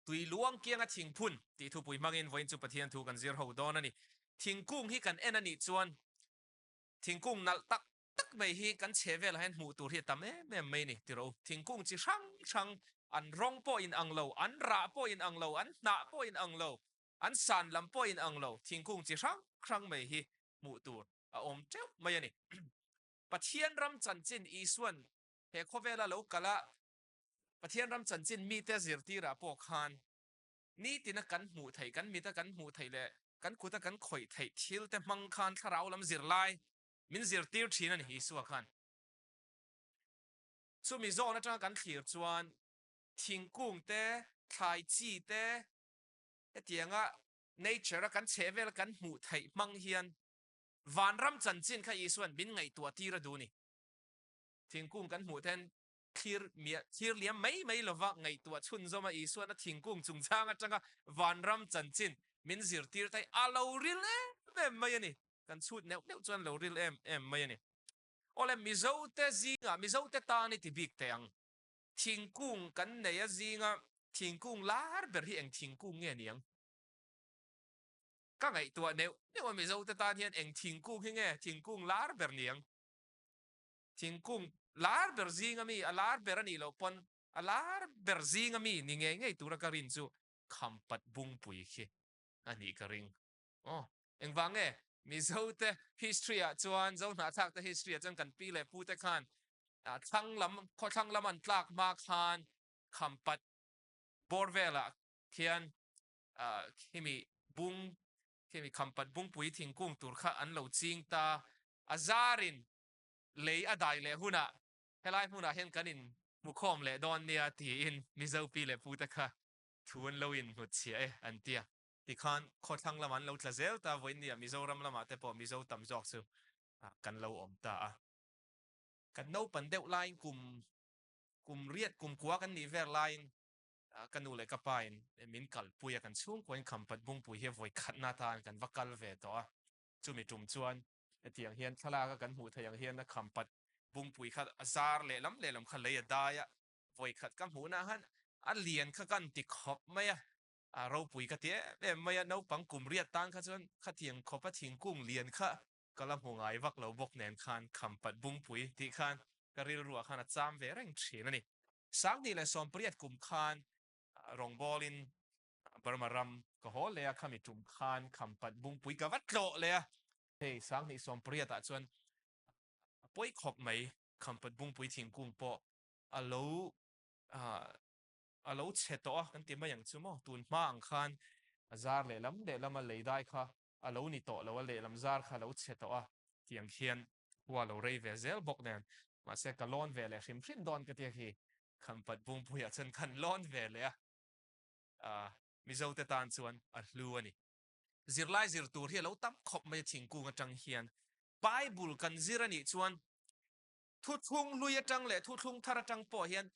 Tui luang kianga thingphun tih thupui hmangin vawiin chu Pathian thu kan zir ho dawn a ni. Thingkung hi kan en a nih chuan thingkung nalh tak tak mai hi kan chhe velah hian hmuh tur hi a tam em em mai a ni ti rawh u. Thingkung chi hrang hrang an rawng pawh in ang lo, an rah pawh in ang lo, an hnah pawh in ang lo, an san lam pawh in ang lo, thingkung chi hrang hrang mai hi hmuh tur a awm teuh mai a ni. Pathian ram chanchin Isuan he khawvela lo kal a, Pathian ram chanchin mite zirtirah pawh khan nitina kan hmuh theih, kan mita kan hmuh theih leh kan kuta kan khawih theih thilte hmang khan thlarau lam zirlai min zirtir thin a ni Isua khan. Chumi zawn atanga kan thlir chuan thingkung te, thlai chi te hetianga nature a kan chhehvel a kan hmuh theih hmang hian vanram chanchin kha Isuan min ngaihtuah tir a duh a ni. Thingkung kan hmuh ten thlir miah thlir liam mai mai lova ngaihtuah chhunzawm a Isuan a thingkung chungchang atanga vanram chanchin min zirtir ta hi a lo ril em em mai a ni. Kan chhut neuh neuh chuan lo ril em em mai a ni. Awle Mizote zingah Mizote tan i ti bik teh ang. Thingkung kan nei a zinga thingkung lar ber hi eng thingkung nge ni ang? Ka ngaihtuah neuh neuh a Mizote tan hian eng thingkung hi nge thingkung lar ber ni ang? Thingkung lar ber zinga mi, a lar ber a nih loh pawn a lar ber zinga mi ni ngei ngei tura ka rin chu Khampat Bungpui khi a nih ka ring. Aw, engvang nge? Mizote history ah chuan, Zohnahthlakte history ah chuan kan pi leh pute khan thlang lam, khawthlang lam an tlak hma khan Khampat bawr velah khian khimi bung, khimi Khampat Bungpui thingkung tur kha an lo ching ta. A zarin lei a dai leh hunah helai hmunah hian kan in hmukhawm leh dawn nia tiin Mizo pi leh pute kha thu an lo in hnutchhiah e an ti a. Tikhan khawthlang lamah an lo tla zel ta, vawiinniah Mizoram lamah te pawh Mizo tam zawk chu kan lo awm ta a. Kan naupan deuh laiin kum kum riat kum kua kan nih vel laiin ka nu leh ka pa in min kalpui a, kan chhungkuain Khampat Bungpui hi vawi khatna atan kan va kal ve tawh a. Chumi tum chuan hetiang hian thlalak a kan hmuh theih ang hian a Khampat Bungpui kha a zar lehlam lehlam kha lei a dai a, vawi khat ka hmuhna ah khan a lian kha kan ti khawp mai a, a ropui ka ti em em mai a, naupang kum riat tan kha chuan khatiang khawpa thingkung lian kha ka la hmu ngai vak lo bawk nen khan Khampat Bungpui tih khan ka rilruah khan a cham ve reng thin a ni. 2018 kum khan rawngbawlin Burma ram ka haw leh a, khami tum khan Khampat Bungpui ka va tlawh leh a, hei 2018 ah chuan a pawi khawp mai, Khampat Bungpui thingkung pawh a lo a lo chhe tawh a kan ti mai ang chu maw, tun hma ang khan a zar lehlam lehlam a lei dai kha a lo ni tawh lo a, lehlam zar kha a lo chhe tawh a, tiang khian khua lo rei ve zel bawk nen, mahse ka lawn ve leh hrim hrim dawn ka tia khi Khampat Bungpuiah chuan kan lawn ve leh a, Mizote tan chuan a hlu a ni. Zirlai zir tur hi a lo tam khawp mai a thingkung atang hian Bible kan zir a nih chuan thuthlung hlui atang leh thuthlung thar atang pawh hian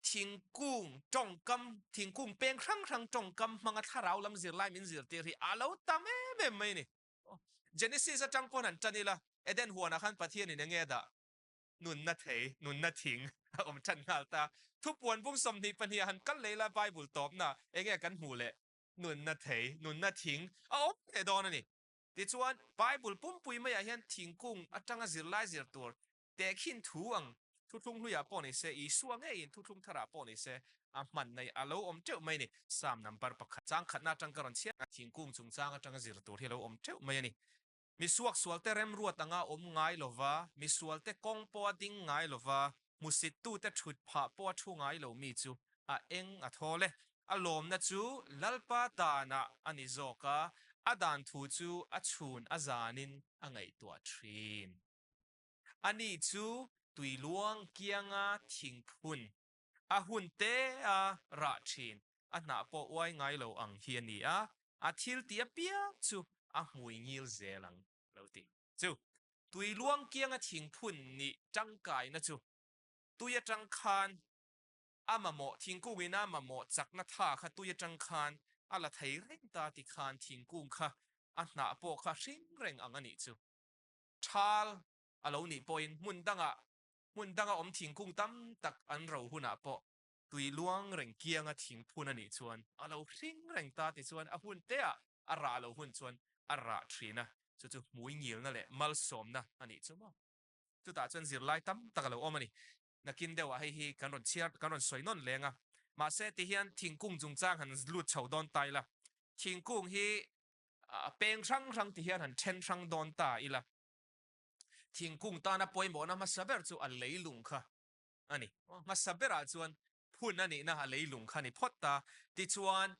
thingkung tawngkam, thingkung peng hrang hrang tawngkam hmanga thlarau lam zirlai min zirtir hi a lo tam em em mai a ni. Genesis atang pawn han tan ila, Eden huanah khan Pathianin enge a dah? Nunna thei, nunna thing a awm tan nghal ta. Thupuan bung 22 ah han kal leh ila Bible tawpna enge kan hmuh leh? Nunna thei, nunna thing a awm leh dawn a ni. Tichuan, Bible pumpui maiah hian thingkung atanga zirlai zir tur tehkhin thu ang thuthlung hluiah pawh ni se, Isua ngeiin thuthlung tharah pawh ni se, a hman nei a lo awm teuh mai a ni. Psalm number pakhat chang khatna atang ka rawn chhiat a, thingkung chungchang atanga zir tur hi a lo awm teuh mai a ni. Mi suaksualte remruat anga awm ngai lova, mi sualte kawng pawha ding ngai lova, hmusittute thut phah pawha thu ngai lo mi chu a eng a thawl e. A lawmna chu Lalpa danah a ni zawk a, a dan thu chu a chhun a zanin a ngaihtuah thin. Ani chu tui luang kianga thingphun a hun te a rah thin, a hnah pawh uai ngai lo ang hi a ni a, a thil tih apiang chu a hmui ngil zel ang lo ti. Chu tui luang kianga thingphun nih tangkaina chu tui atang khan a mamawh thingkungin a mamawh chakna tha kha tui atang khan a la thei reng ta ti khan thingkung kha a hnah pawh kha hring reng ang a nih chu. Thal a lo nih pawhin hmun dangah hmun danga awm thingkung tam tak an ro hunah pawh Tui luang reng kianga thing phun a nih chuan a lo hring reng ta tichuan a hun teah a rah lo hun chuan a rah thin a, chu chu hmui ngilna leh malsawmna a nih chu maw. Chutah chuan zirlai tam tak a lo awm a ni. Nakin deuhah hei hi kan rawn chhiar, kan rawn sawi nawn leng a. Mahse tihian thingkung chungchang han lut chho dawn ta ila, thingkung hi a peng hrang hrang tihian han then hrang dawn ta ila, thingkung tana pawimawhna hmasa ber chu a leilung kha a ni. Hmasa berah chuan phun a nihna a leilung kha a ni phawt ta. Tichuan,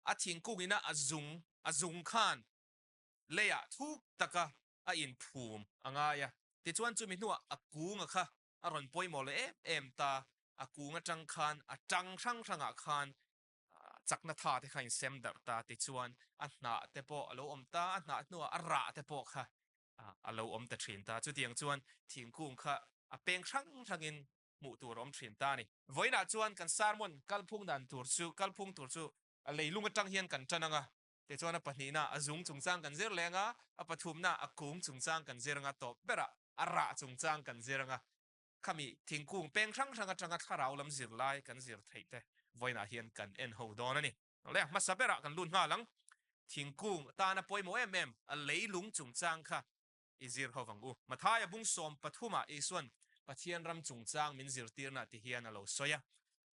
a thingkungina a zung, a zung khan leiah thuk taka a inphum a ngai a. Tichuan chumi hnuah a kunga kha a rawn pawimawh leh em em ta. A kung atang khan a tang hrang hrangah khan chakna tha te kha a insem darh ta. Tichuan a hnah te pawh a lo awm ta, a hnah hnuah a rah te pawh kha a lo awm ta thin ta. Chutiang chuan thingkung kha a peng hrang hrangin hmuh tur a awm thin ta a ni. Vawiinah chuan kan sermon kalphung dan tur chu kalphung tur chu a leilung atang hian kan tan ang a, tichuan a pahnihna a zung chungchang kan zir leng a, a pathumna a kung chungchang kan zir ang a, tawp berah a rah chungchang kan zir ang a. Khami thingkung peng hrang hrang atanga thlarau lam zir lai kan zir theih te vawiinah hian kan en ho dawn a ni. Awle, hmasa berah kan lut nghal ang. Thingkung tana pawimawh em em a leilung chungchang kha i zir ho vang u. Mathaia bung 13 ah Isuan Pathian ram chungchang min zirtirna ti hian a lo sawi a.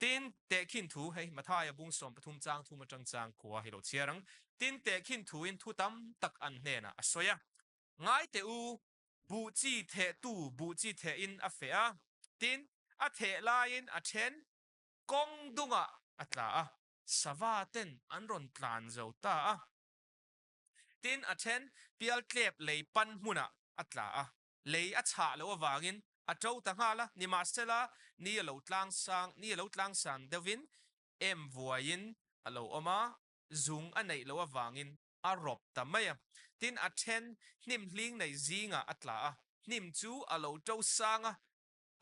Tin, tehkhin thu, hei Mathaia bung 13 chang thum atang chang khua hi lo chhiar ang. Tin, tehkhin thuin thu tam tak an hnenah a sawi a. Ngai teh u, buh chi thehtu buh chi thehin a feh a, tin, a theh laiin a then kawng dungah a tla a, sava ten an rawn tlan zo ta a. Tin, a then pial tlep lei pan hmunah a tla a, lei a chhah loh avangin a to ta nghal a, nimahsela ni a lo tlang sang, ni a lo tlang sang deuhin em vuaiin a lo awm a, zung a neih loh avangin a rawp ta mai a. Tin, a then hnim hling nei zingah a tla a, hnim chu a lo to sang a,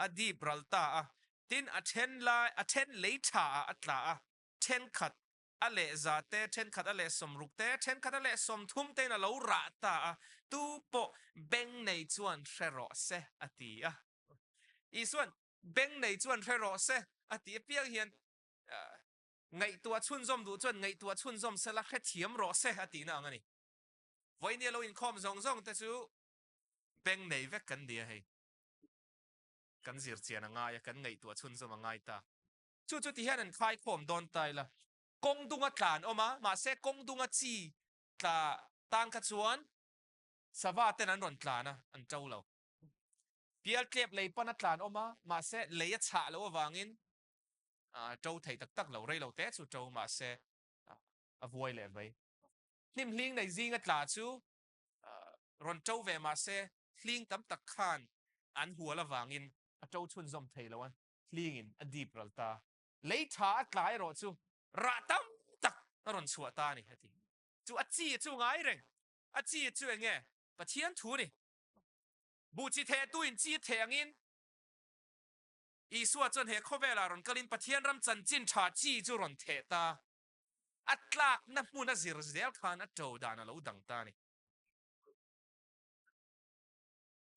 a dip ral ta a. Tin, a then lai, a then lei tha ah a tla a, thenkhat a leh za te, thenkhat a leh 60 te, thenkhat a leh 30 tein a lo rah ta a, tu pawh beng nei chuan hre rawh se, a ti a. Isuan, Beng nei chuan hre rawh se, a ti apiang hian ngaihtuah chhunzawm duh chuan ngaihtuah chhunzawm sela hrethiam rawh se, a tihna ang a ni. Vawinia lo inkhawm zawng zawng te chu beng nei vek kan ni a hei. Kan zir chian a ngai a, kan ngaihtuah chhunzawm a ngai ta. Chu chu ti hian an khaikhawm dawn ta ila, kawng dunga tla an awm a, mahse kawng dunga chi tla tan kha chuan sava ten an rawn tlan a, an to lo. Pial tlep lei pan a tlan awm a, mahse lei a chhah loh avangin a to thei tak tak lo, rei lo te chu to mahse a vuai leh mai. Hnim hling nei zinga tla chu rawn to ve mahse hling tam tak khan an hual avangin a to chhunzawm thei lo a. hlingin a dip ral ta. Lei tha a tla erawh chu rah tam tak a rawn chhuah ta a ni, a ti. Chu a chi chu ngai reng. A chi chu eng nge? Pathian thu ni. Buh chi thehtuin chi theh angin Isua chuan he khawvelah rawn kalin Pathian ram chanchin tha chi chu rawn theh ta. A tlakna hmun a zir zel khan a to dan a lo dang ta a ni.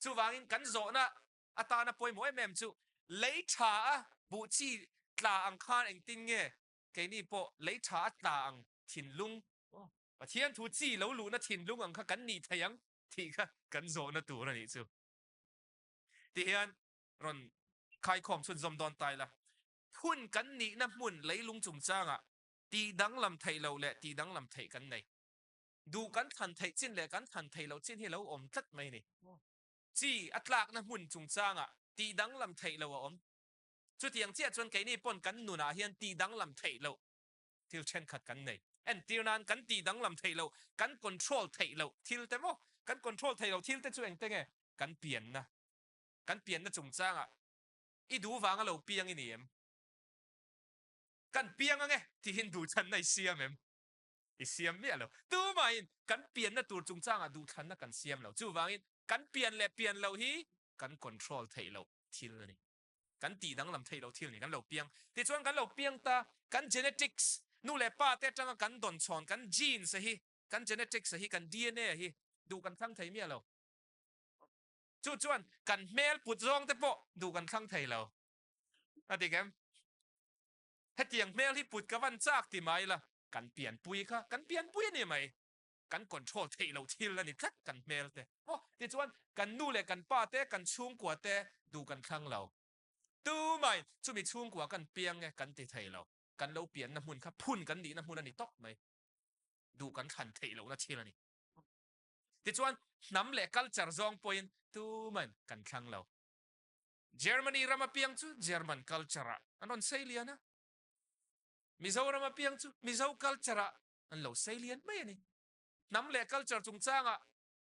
Chuvangin kan zawhna atana pawimawh em em chu lei tha a buh chi tla ang khan engtin nge keini pawh lei tha a tla ang thinlung, Pathian thu chi lo luhna thinlung ang kha kan nih thei ang tih kha kan zawhna tur a nih chu. Tihian rawn khaikhawm chhunzawm dawn ta ila, phun kan nihna hmun leilung chungchangah tih danglam theih loh leh tih danglam theih kan nei. Duh kan thlan theih chin leh kan thlan theih loh chin hi lo awm tlat mai a ni. Chi a tlakna hmun chungchangah tih danglam theih loh a awm. Chutiang chiah chuan keini pawn kan nunah hian tih danglam theih loh thil thenkhat kan nei. Entir nan kan tih danglam theih loh, kan control theih loh thil te maw? Kan control theih loh thil te chu engte nge? Kan pianna. Kan pianna chungchangah i duh vanga lo piang i ni em? Kan piang ange tihin duhchhanna i siam em? I siam miah lo. Tumahin kan pianna tur chungchangah duhthlanna kan siam lo. Chuvangin kan pian leh pian loh hi kan control theih loh thil a ni. Kan tih danglam theih loh thil a ni. Kan lo piang. Tichuan kan lo piang ta, kan genetics, nu leh pa te atanga kan dawn chhawn, kan genes a hi, kan genetics a hi, kan DNA a hi duh kan thlang thei miah lo. Chu chuan kan hmel put zawng te pawh duh kan thlang thei lo. A dik em? Hetiang hmel hi put ka van chak ti mai la, kan pianpui kha kan pianpui a ni mai. Kan control theih loh thil a ni tlat kan hmel te. Maw? Tichuan, kan nu leh kan pa te, kan chhungkua te duh kan thlang lo. Tumai chumi chhungkua kan piang e kan ti thei lo. Kan lo pianna hmun kha phun kan nihna hmun a ni tawp mai. Duh kan thlan theih lohna thil a ni. Tichuan, hnam leh culture zawng pawhin tumain kan thlang lo. Germany ram apiang chu German culture-ah an rawn sei lian a, Mizoram apiang chu Mizo culture-ah an lo sei lian mai a ni. Hnam leh culture chungchangah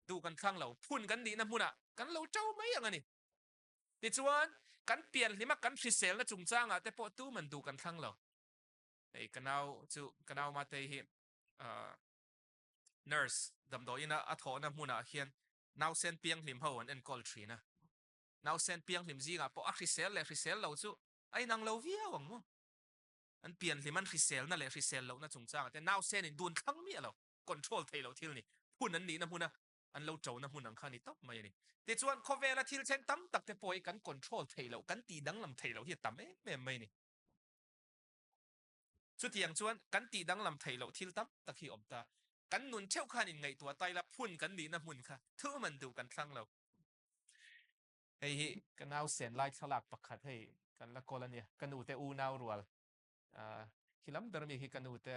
duh kan thlang lo, phun kan nihna hmunah kan lo ṭo mai ang a ni. Tichuan, kan pianhlima kan hriselna chungchangah te pawh tuman duh kan thlang lo. Hei ka nau chu, ka nau Matei hi nurse damdawiin a a thawhna hmunah hian nausen pianghlim ho an enkawl thin a. Nausen pianghlim zingah pawh a hrisel leh hrisel lo chu a inang lo viau ang maw? An pianhlim an hriselna leh hrisel lohna chungchangah te nausen in dun thlang miah lo, control thei lo thil ni, phun an nihna hmuna an lo ṭona hmun ang kha a ni tawp mai a ni. Tichuan khawvela thil thleng tam tak te pawh hi kan control thei loh, kan tih danglam thei loh hi a tam em em mai a ni. Chutiang chuan kan tih danglam theih loh thil tam tak hi a awm ta. Kan nun theuh khan inngaihtuah ta ila phun kan nihna hmun kha thu man duh kan thlang lo. Hei hi ka nau sen lai thlalak pakhat hei kan la kawl a nia. Ka nute unau rual khi lam ber ami khi ka nute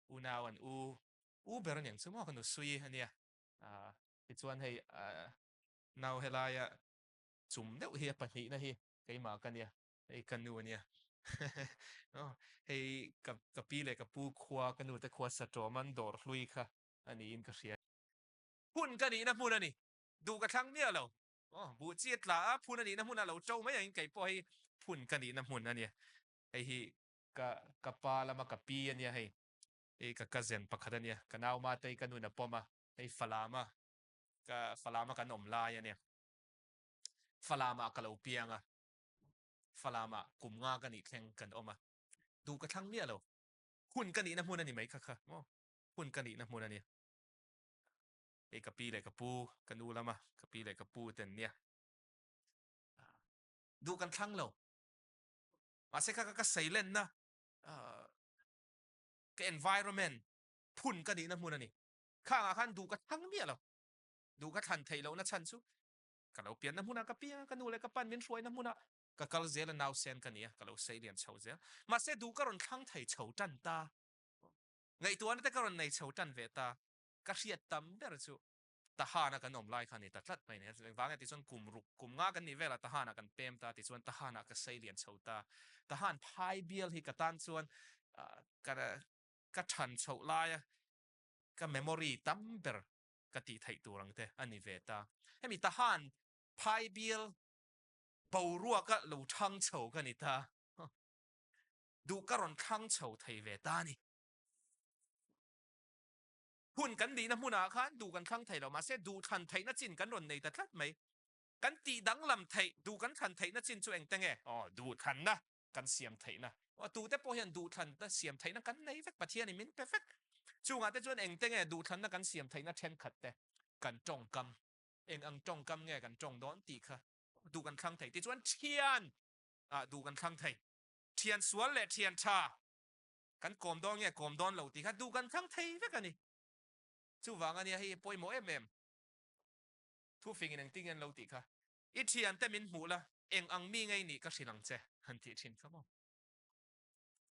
unau an u u ber aniang chu maw ka nu sui a nia. Tichuan hei nau helaia chum deuh hi a pahnihna hi keimah ka nia. Hei ka nu ania. Hei ka ka pi leh ka pu khua ka nu te khua Satawm an dawr hlui kha a niin ka hria. Phun ka nihna hmun a ni. Duh ka thlang miah lo. Aw buh chi a tla a, phun a nihna hmun a lo to mai angin kei pawh hei phun ka nihna hmun a nia. Hei hi ka ka pa lama ka pi a nia hei. Hei ka cousin pakhat a nia. Ka nau Matei ka nun a pawm a, hei Falama ka Falama kan awm lai a nia. Falama ka lo piang a. Falamah kum nga ka nih thleng kan awm a, duh ka thlang miah lo. Hun ka nihna hmun a ni mai kha kha maw? Hun ka nihna hmun a nia. Hei ka pi leh ka pu, ka nu lama ka pi leh ka pu ten nia. Duh kan thlang lo. Mahse kha ka seilenna ka environment phun ka nihna hmun a ni. Khangah khan duh ka thlang miah lo. Duh ka thlan theih lohna chhan chu Ka lo pianna hmunah ka piang a, ka nu leh ka pan min hruaina hmunah ka kal zel a, nausen ka ni a, ka lo sei lian chho zel. Mahse duh ka rawn thlang thei chho tan ta. Ngaihtuahna te ka rawn nei chho tan ve ta. Ka hriat tam ber chu Tahana kan awm lai kha a ni ta tlat mai ni. Engvang nge tichuan kum ruk, kum nga kan nih velah Tahana kan pem ta tichuan Tahana ka sei lian chho ta. Tahan phai bial hi ka tan chuan ka ka than chhoh laia ka memory tam ber ka tih theih tur ang te a ni ve ta. Hemi tahan phai bial boruaka lo thang chho ka ni ta. Duh ka rawn thlang chho thei ve ta a ni. Hun kan nihna hmunah khan duh kan thlang thei lo, mahse duh thlan theihna chin kan rawn nei ta tlat mai. Kan tih danglam theih, duh kan thlan theihna chin chu engte nge? Aw, duh thlanna kan siam theihna. Aw, tute pawh hian duhthlanna siam theihna kan nei vek, Pathianin min pe vek. Chungah te chuan engte nge duhthlanna kan siam theihna thenkhat te kan tawngkam, eng ang tawngkam nge kan tawng dawn tih kha duh kan thlang thei. Tichuan thian ah duh kan thlang thei. Thian sual leh thian tha kan kawm dawn nge kawm dawn lo tih kha duh kan thlang thei vek a ni. Chuvang a nia hei pawimawh em em. Thufingin engtin nge an lo tih kha? I thiante min hmuh la, eng ang mi ngei nih ka hrilh ang che, han tih thin kha maw?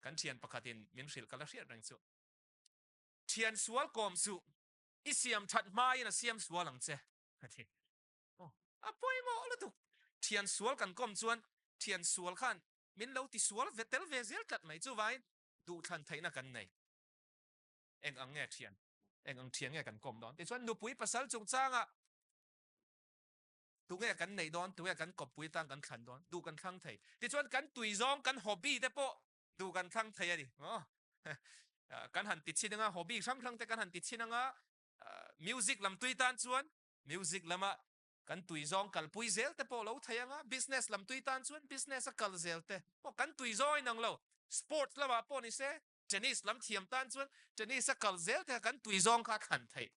Kan thian pakhatin min hrilh ka la hriat reng chu. Thian sual kawm suh, i siam that hmain a siam sual ang che, a ti. Aw, a pawimawh lutuk. Thian sual kan kawm chuan thian sual khan min lo ti sual ve tel ve zel tlat mai. Chuvangin duhthlan theihna kan nei. Eng ang nge thian? Eng ang thian nge kan kawm dawn? Tichuan nupui pasal chungchangah Tunge kan neih dawn, tunge kan kawppui atan kan thlan dawn, duh kan thlang thei. Tichuan kan tui zawng, kan hobby te pawh duh kan thlang thei a ni. Kan han ti chhin anga, hobby hrang hrang te kan han ti chhin anga, music lam tui tan chuan music lama kan tui zawng kalpui zel te pawh lo thei anga, business lam tui tan chuan business a kal zel te pawh kan tui zawng inang lo. Sports lamah pawh ni se, tennis lam thiam tan chuan tennis a kal zel te kha kan tui zawng kha a thlan theih.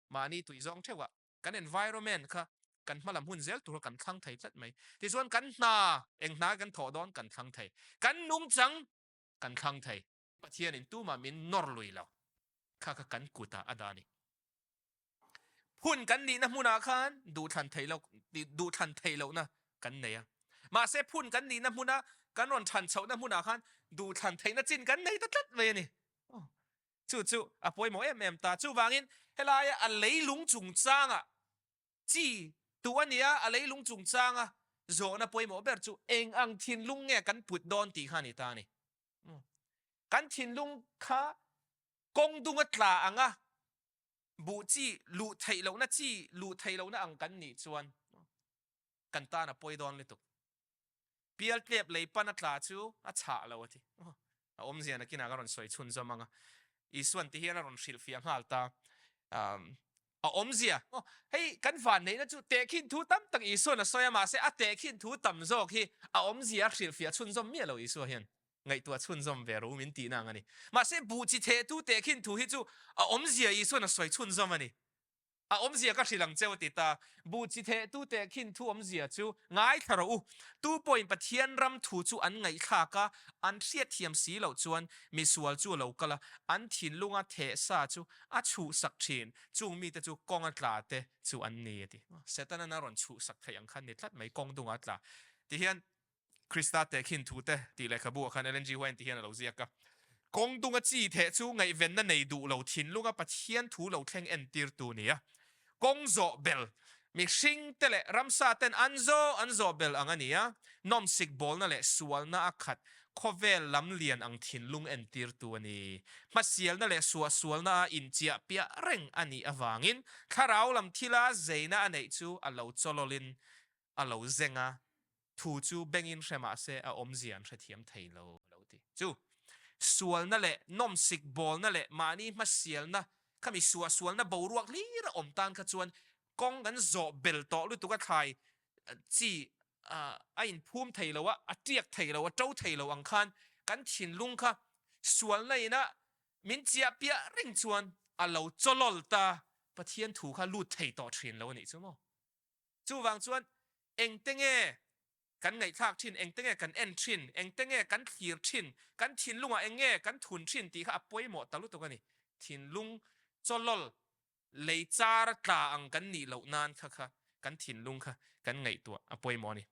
Mahni tui zawng theuhah kan environment kha kan hma lam hun zel tur kan thlang thei tlat mai. Tichuan kan hna, eng hna kan thawh dawn kan thlang thei. Kan nungchang Kan thlang thei. Pathianin tumah min nawr lui lo. Kha kha kan kutah a dah a ni. Phun kan nihna hmunah khan duhthlan theih loh, duhthlan theih lohna kan nei a. Mahse phun kan nihna hmuna kan rawn than chhohna hmunah khan duhthlan theihna chin kan nei ta tlat mai a ni. Chu chu a pawimawh em em ta. Chuvangin helaia a leilung chungchangah chi tuh a nia, a leilung chungchanga zawhna pawimawh ber chu eng ang thinlung nge kan put dawn tih kha a ni ta a ni. Kan thinlung kha kawng dung a tla ang a, buh chi luh theih lohna chi luh theih lohna ang kan nih chuan kan tan a pawi dawn lutuk. Pial tlep lei pan a tla chu a chhah lo a ti. A awmzia nakinah ka rawn sawi chhunzawm ang a. Isuan ti hian a rawn hrilhfiah nghal ta. A awmzia, hei kan vanneihna chu tehkhin thu tam tak Isuan a sawi a, mahse a tehkhin thu tam zawk hi a awmzia a hrilhfiah chhunzawm miah lo Isua hian. Ngaihtuah chhunzawm ve ru min tihna ang a ni. Mahse buh chi thehtu tehkhin thu hi chu a awmzia Isuan a sawi chhunzawm a ni. A awmzia ka hrilh ang cheu a ti ta. Buh chi thehtu tehkhin thu awmzia chu ngaithla rawh u. Tu pawhin Pathian ram thu chu an ngaihthlak a, an hriatthiam si loh chuan misual chu a lo kal a, an thinlunga theh sa chu a chhuhsak thin. Chung mite chu kawnga tla te chu an ni a ti. Setana'n a rawn chhuhsak theih ang khan ni tlat mai, kawng dunga tla. Tihian Krista tehkhin thute tih lehkhabu ah khan Ellen G. White ti hian a lo ziak a. Kawng dunga chi theh chu ngaihvenna nei duh lo thinlunga Pathian thu lo thleng entirtu ni a. Kawng zawh bel, mihring te leh ramsa ten an zawh an zawh bel ang a ni a, nawmsik bawlna leh sualna a khat khawvel lam lian ang thinlung entirtu a ni. Hmasialna leh suahsualna a inchiah piah reng a nih avangin thlarau lam thila zeina a neih chu a lo chawlawlin a lo zeng a, thu chu bengin hre mah se a awmzia an hrethiam thei lo a lo ti. Chu sualna leh nawmsik bawlna leh mahni hmasialna khami suahsualna boruak hlir a awm tan kha chuan kawng kan zawh bel tawh lutuk a thlai chi a inphum thei lo a, a tiak thei lo, a to thei lo ang khan kan thinlung kha sualna ina min chiah piah reng chuan a lo chawlawl ta Pathian thu kha lut thei tawh thin lo a nih chu maw? Chuvang chuan engte nge kan ngaihthlak thin, engte nge kan en thin, engte nge kan thlir thin, kan thinlungah eng nge kan thun thin tih kha a pawimawh ta lutuk a ni. Thinlung chawlawl lei char a tla ang kan nih loh nan kha kha kan thinlung kha kan ngaihtuah a pawimawh a ni.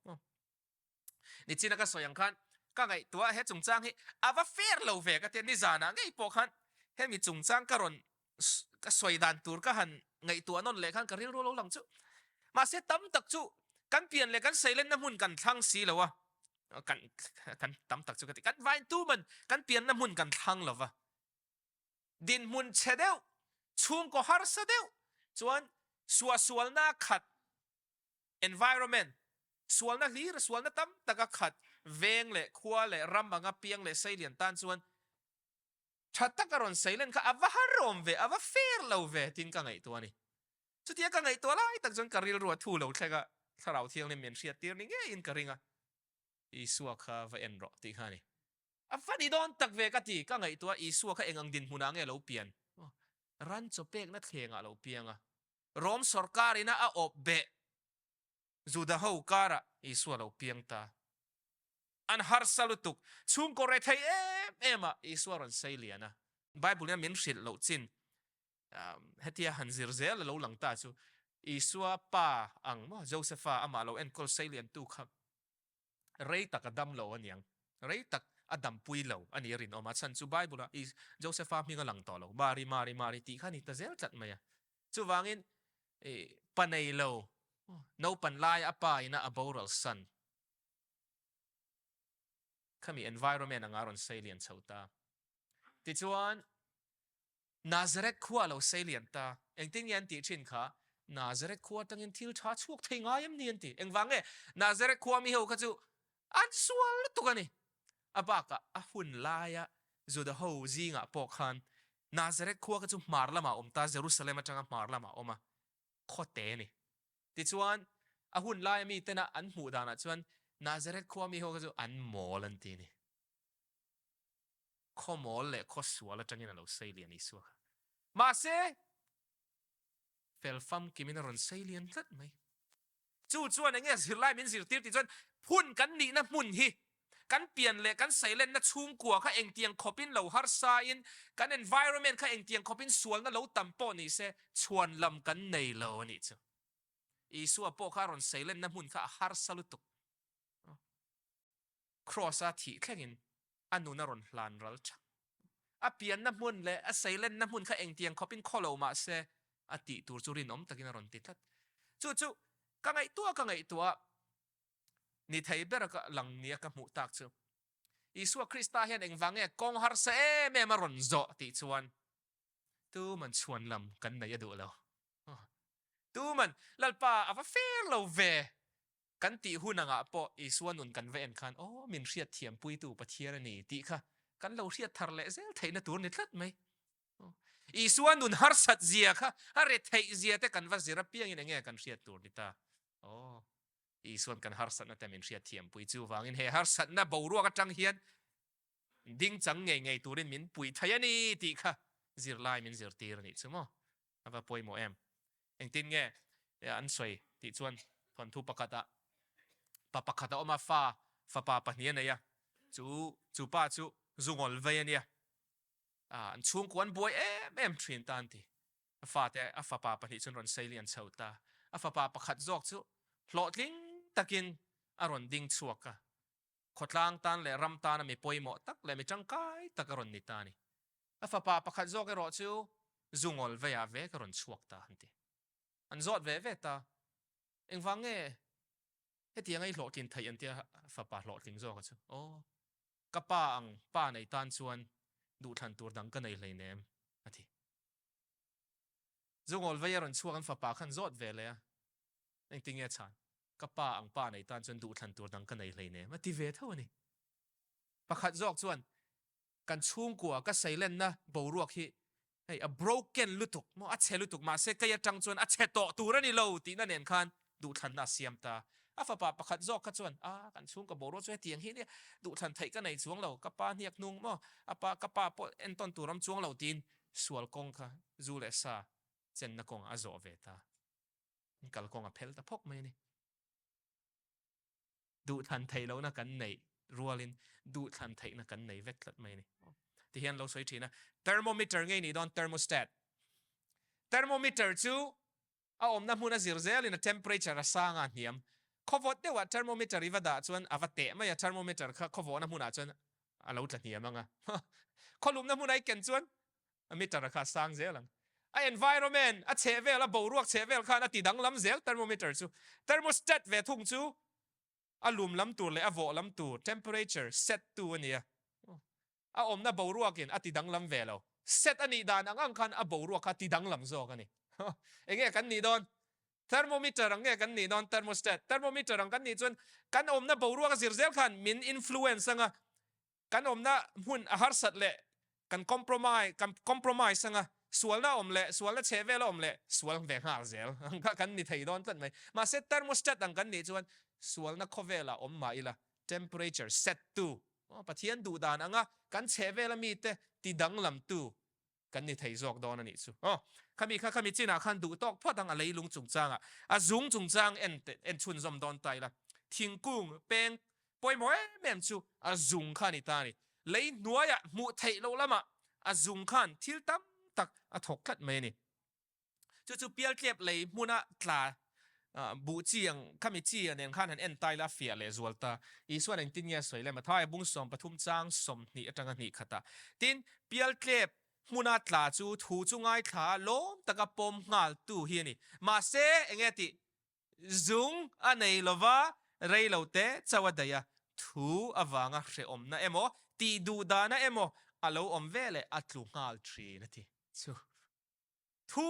Nichina ka sawi ang khan ka ngaihtuah he chungchang hi a va fair lo ve ka tia nizanah ngei pawh khan hemi chungchang ka rawn ka sawi dan tur ka han ngaihtuah nawn leh khan ka rilru lo lang chu. Mahse tam tak chu kan pian leh kan seilenna hmun kan thlang si lo a, kan kan tam tak chu ka ti kan vaintu man kan pianna hmun kan thlang lo va. Dinhmun chhe deuh, chhungkaw harsa deuh chuan suahsualna khat Environment, Sualna hlir, sualna tam taka khat, veng leh khua leh ram anga piang leh seilian tan chuan tha taka rawn seilen kha a va harawm ve, a va fair lo ve tiin ka ngaihtuah a ni. Chutia ka ngaihtuah lai tak chuan ka rilru a thu lo thleng a, Thlarau Thianghlim min hriattir ni ngeiin ka ring a, Isua kha va en rawh tih kha a ni. A va ni dawn tak ve ka ti, ka ngaihtuah Isua kha eng ang dinhmunah nge lo pian? Ran chaw pekna thlengah lo piang a. Rom sorkar ina a awp beh Juda ho karah Isua lo piang ta. An harsa lutuk, chhungkaw rethei em em ah Isua rawn sei lian a. Bible ina min hrilh loh chin hetia han zir zel a lo lang ta chu Isua pa ang maw Josepha amah lo enkawl sei lian tu kha rei tak a dam lo a niang, rei tak a dampui lo a nih a rinawm a, chhan chu Bible ah Josepha hming a lang tawh lo, Mari, Mari, Mari tih kha a ni ta zel tlat mai a. Chuvangin pa nei lo, naupan lai a pa ina a boral san khami environment anga rawn sei lian chho ta. Tichuan Nazareth khua a lo sei lian ta. Engtin nge an tih thin kha? Nazareth khua atangin thil tha chhuak thei ngai em ni an ti. Engvang nge? Nazareth khua mi ho kha chu an sual lutuk a ni. A bakah a hun laia Juda ho zingah pawh khan Nazareth khua kha chu hmar lamah a awm ta, Jerusalem atanga hmar lamah a awm a, khaw te a ni. Tichuan, a hun laia mi tena an hmuh danah chuan Nazareth khua mi ho kha chu an mawl an ti a ni. Khaw mawl leh khaw sual atangin a lo sei lian Isua kha. Mahse, fel famkimin a rawn sei lian tlat mai. Chu chuan enge zirlai min zirtir tih chuan phun kan nihna hmun hi. Kan pian leh kan seilenna chhungkua kha engtiang khawpin lo harsain, kan environment kha engtiang khawpin sualna lo tam pawh ni se, chhuan lam kan nei lo a nih chu. Isua pawh kha a rawn seilenna hmun kha a harsa lutuk. Kraws-a thih thlengin a nun a rawn hlan ral thak. A pianna hmun leh a seilenna hmun kha engtiang khawpin khaw lo mah se, a tih tur chu rinawm takin a rawn ti tlat. Chu chu ka ngaihtuah ka ngaihtuah a, ni thei ber ka lang nia ka hmuh tak chu. Isua Krista hian engvang nge kawng harsa em em a rawn zawh tih chuan tuman chhuan lam kan nei a duh lo. Tuman, Lalpa a va fer lo ve Kan tih hun angah pawh Isua nun kan va en khan, Aw, min hriat thiampuitu Pathian a ni tih kha kan lo hriat thar leh zel theihna tur ni tlat mai. Isua nun harsat zia kha, a retheih zia te kan va zir apiangin enge kan hriat tur ni ta? Aw, Isuan kan harsatna te min hriat thiampui chuvangin he harsatna boruak atang hian dingchang ngei ngei turin min pui thei a ni tih kha zirlai min zirtir a nih chu maw? A va pawimawh em? Engtin nge an sawi tih chuan thawnthu pakhatah pa pakhat a awm a, fa fapa pahnih a nei a, chu chu pa chu zungawl vei a nia, an chhungkua an buai em em thin ta an ti. A fate a fapa pahnih chuan rawn sei lian chho ta. A fapa pakhat zawk chu hlawhtling takin a rawn ding chhuak a, khawtlang tan leh ram tana mi pawimawh tak leh mi tangkai tak a rawn ni ta a ni. A fapa pakhat zawk erawh chu zungawl veiah vek a rawn chhuak ta an ti. An zawt ve ve ta. Engvang nge hetianga i hlawhtlin theih an tia fapa hlawhtling zawka chu. Aw, ka pa ang pa nei tan chuan duhthlan tur dang ka nei hleinem a ti. Zungawl vei a rawn chhuak an fapa khan zawt ve leh a. Engtin nge chhan? Ka pa ang pa nei tan chuan duhthlan tur dang ka nei hleinem a ti ve tho a ni. Pakhat zawk chuan Kan chhungkua ka seilenna boruak hi hei a broken lutuk maw, a chhe lutuk mahse kei atang chuan a chhe tawh tur a ni lo tihna nen khan duhthlanna a siam ta. A fapa pakhat zawk kha chuan a kan chhungkua boruak chu hetiang hi nia duhthlan theih ka nei chuang lo, ka pa hniak hnung maw, a pa ka pa pawh entawn tur awm chuang lo tiin sual kawng kha zu leh sa chenna kawngah a zawh ve ta. Kal kawng a phel ta phawk mai a ni. Duhthlan theih lohna kan neih rualin duhthlan theihna kan nei vek tlat mai a ni. Ti hian lo sawi thin a, thermometer ngei nih dawn thermostat. Thermometer chu a awmna hmun a zir zelin a temperature a sang a hniam. Khawvawt deuhah thermometer i va dah chuan a va teh mai a, thermometer kha khawvawhna hmunah chuan a lo tla hniam ang a. Khawlumna hmun a i ken chuan a meter kha a sang zel ang. A environment, a chheh vel, a boruak chheh vel khan a ti danglam zel thermometer chu. Thermostat ve thung chu a lum lam tur leh a vawh lam tur, temperature, set tu a nia. A awmna boruakin a ti danglam ve lo. Set a nih dan ang ang khan a boruak kha a ti danglam zawk a ni. Enge kan nih dawn? Thermometer ang nge kan nih dawn? Thermostat. Thermometer ang kan nih chuan kan awmna boruak a zir zel khan min influence anga Kan awmna hmun a harsat leh kan compromise kan compromise anga sualna awm leh sualna chhe vel a awm leh sual ve nghal zel ang kha kan ni thei dawn tlat mai. Mahse thermostat ang kan nih chuan sualna khawvelah awm mah ila temperature set tu Pathian duh dan anga kan chhe vela mite ti danglam tu kan ni thei zawk dawn a nih chu. Aw, khami kha khami chinah khan duh tawk phawt ang a leilung chungchangah a zung chungchang en en chhunzawm dawn ta ila. Thingkung peng pawimawh em em chu a zung kha a ni ta a ni. Lei hnuaiah hmuh theih loh lamah a zung khan thil tam tak a thawk tlat mai a ni. Chu chu pialtlep lei hmuna tla buh chi ang khami chi a nen khan han en ta ila a fiah leh zual ta. Isuan engtin nge a sawi le? Mathaia bung 13 chang 20 atanga hnih khatah. Tin, pialtlep hmuna tla chu thu chu ngaithla a lawm taka pawm nghal tu hi a ni. Mahse, enge tih? Zung a nei lova rei lo te chauh a daih a, thu avanga hrehawmna emaw, tih duh dahna emaw a lo awm veleh a tlu nghal thin a ti. Chu. Thu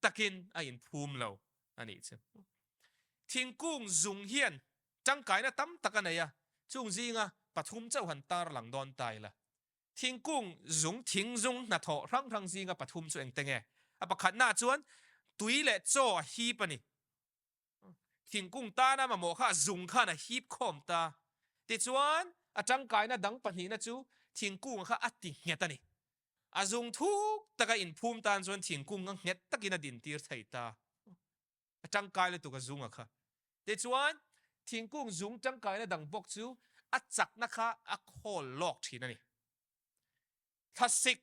takin a inphum lo a nih chu. Thingkung zung hian tangkaina tam tak a nei a, chung zinga pathum chauh han tar lang dawn ta ila. Thingkung zung thing zung hnathawh hrang hrang zinga pathum chu engte nge? A pakhatnaah chuan tui leh chaw a hip a ni. Thingkung tana mamawh kha a zung khan a hip khawm ta. Tichuan, a tangkaina dang pahnihna chu thingkung kha a ti nghet a ni. A zung thuk taka inphum tan chuan thingkung a nghet takin a dintir thei ta. A tangkai lutuk a zung a kha. Tichuan, thingkung zung tangkaina dang bawk chu a chakna kha a khawl lawk thin a ni. Thlasik,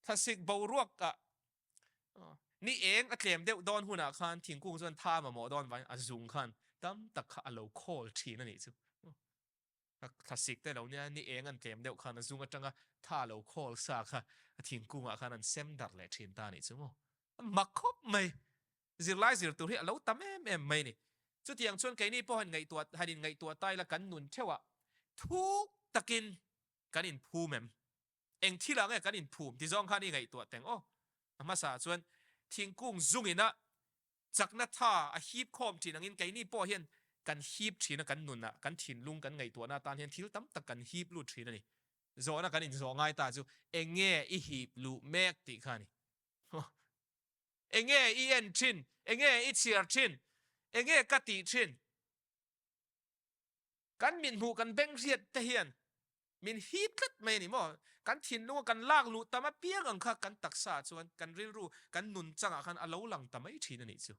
thlasik boruak ah ni eng a tlem deuh dawn hunah khan thingkung chuan tha mamawh dawn vangin a zung khan tam tak kha a lo khawl thin a nih chu. Thlasik te lo nia ni eng an tlem deuh khan a zung atanga tha lo khawl sa kha a thingkungah khan an sem darh leh thin ta a nih chu maw. A mak khawp mai. Zirlai zir tur hi a lo tam em em mai a ni. Chutiang chuan keini pawh han ngaihtuah han inngaihtuah ta ila kan nun theuhah thuk takin kan inphum em? Eng thil ah nge kan inphum ti zawng khan i ngaihtuah teng aw. A hmasa chuan thingkung zungin a chakna tha a hip khawm thin angin keini pawh hian kan hip thin a, kan nunah, kan thinlung, kan ngaihtuahna atan hian thil tam tak kan hip lut thin a ni. Zawhna kan inzawh ngai ta chu eng nge i hip luh mek tih kha a ni. Eng nge i en thin? Eng nge i chhiar thin? Eng nge ka tih thin? Kan min hmuh kan beng hriat te hian min hip tlat mai a ni maw? Kan thinlunga kan lak luh tam apiang ang kha kan taksa ah chuan kan rilru kan nun changah khan a lo lang ta mai thin a nih chu.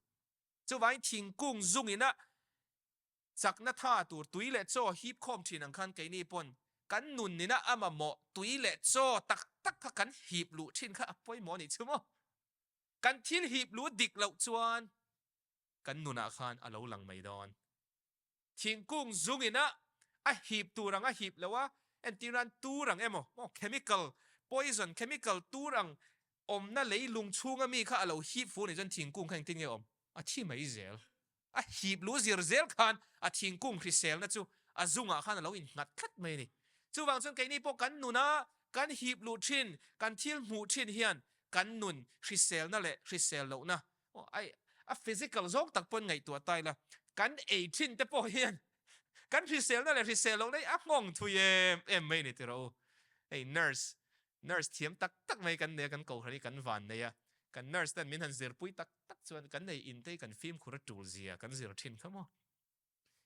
Chuvangin thingkung zungin a chakna tha tur tui leh chaw hip khawm thin ang khan keini pawn kan nun ina a mamawh tui leh chaw tak tak kha kan hip luh thin kha a pawimawh a nih chu maw? Kan thil hip luh dik loh chuan kan nunah khan a lo lang mai dawn. Thingkung zungin a a hip tur ang a hip lo a, entir nan tur ang emaw maw chemical poison chemical tur ang awmna leilung chhunga mi kha a lo hip fu nih chuan thingkung kha engtin nge awm? A thi mai zel. A hip lu zir zel khan a thingkung hriselna chu a zungah khan a lo innghat tlat mai a ni. Chuvang chuan keini pawh kan nuna kan hip luh thin, kan thil hmuh thin hian kan nun hriselna leh hrisel lohna Aw ai, a physical zawng tak pawn ngaihtuah ta ila, kan ei thin te pawh hian kan hriselna leh hrisel lohna hi a nghawng thui em em mai a ni tiraw u. Hei nurse, nurse thiam tak tak mai kan nei a, kan kohhran hi kan van nei a, kan nurse ten min han zirpui tak tak chuan kan nei in te hi kan fimkhur a tul zia kan zir thin kha maw.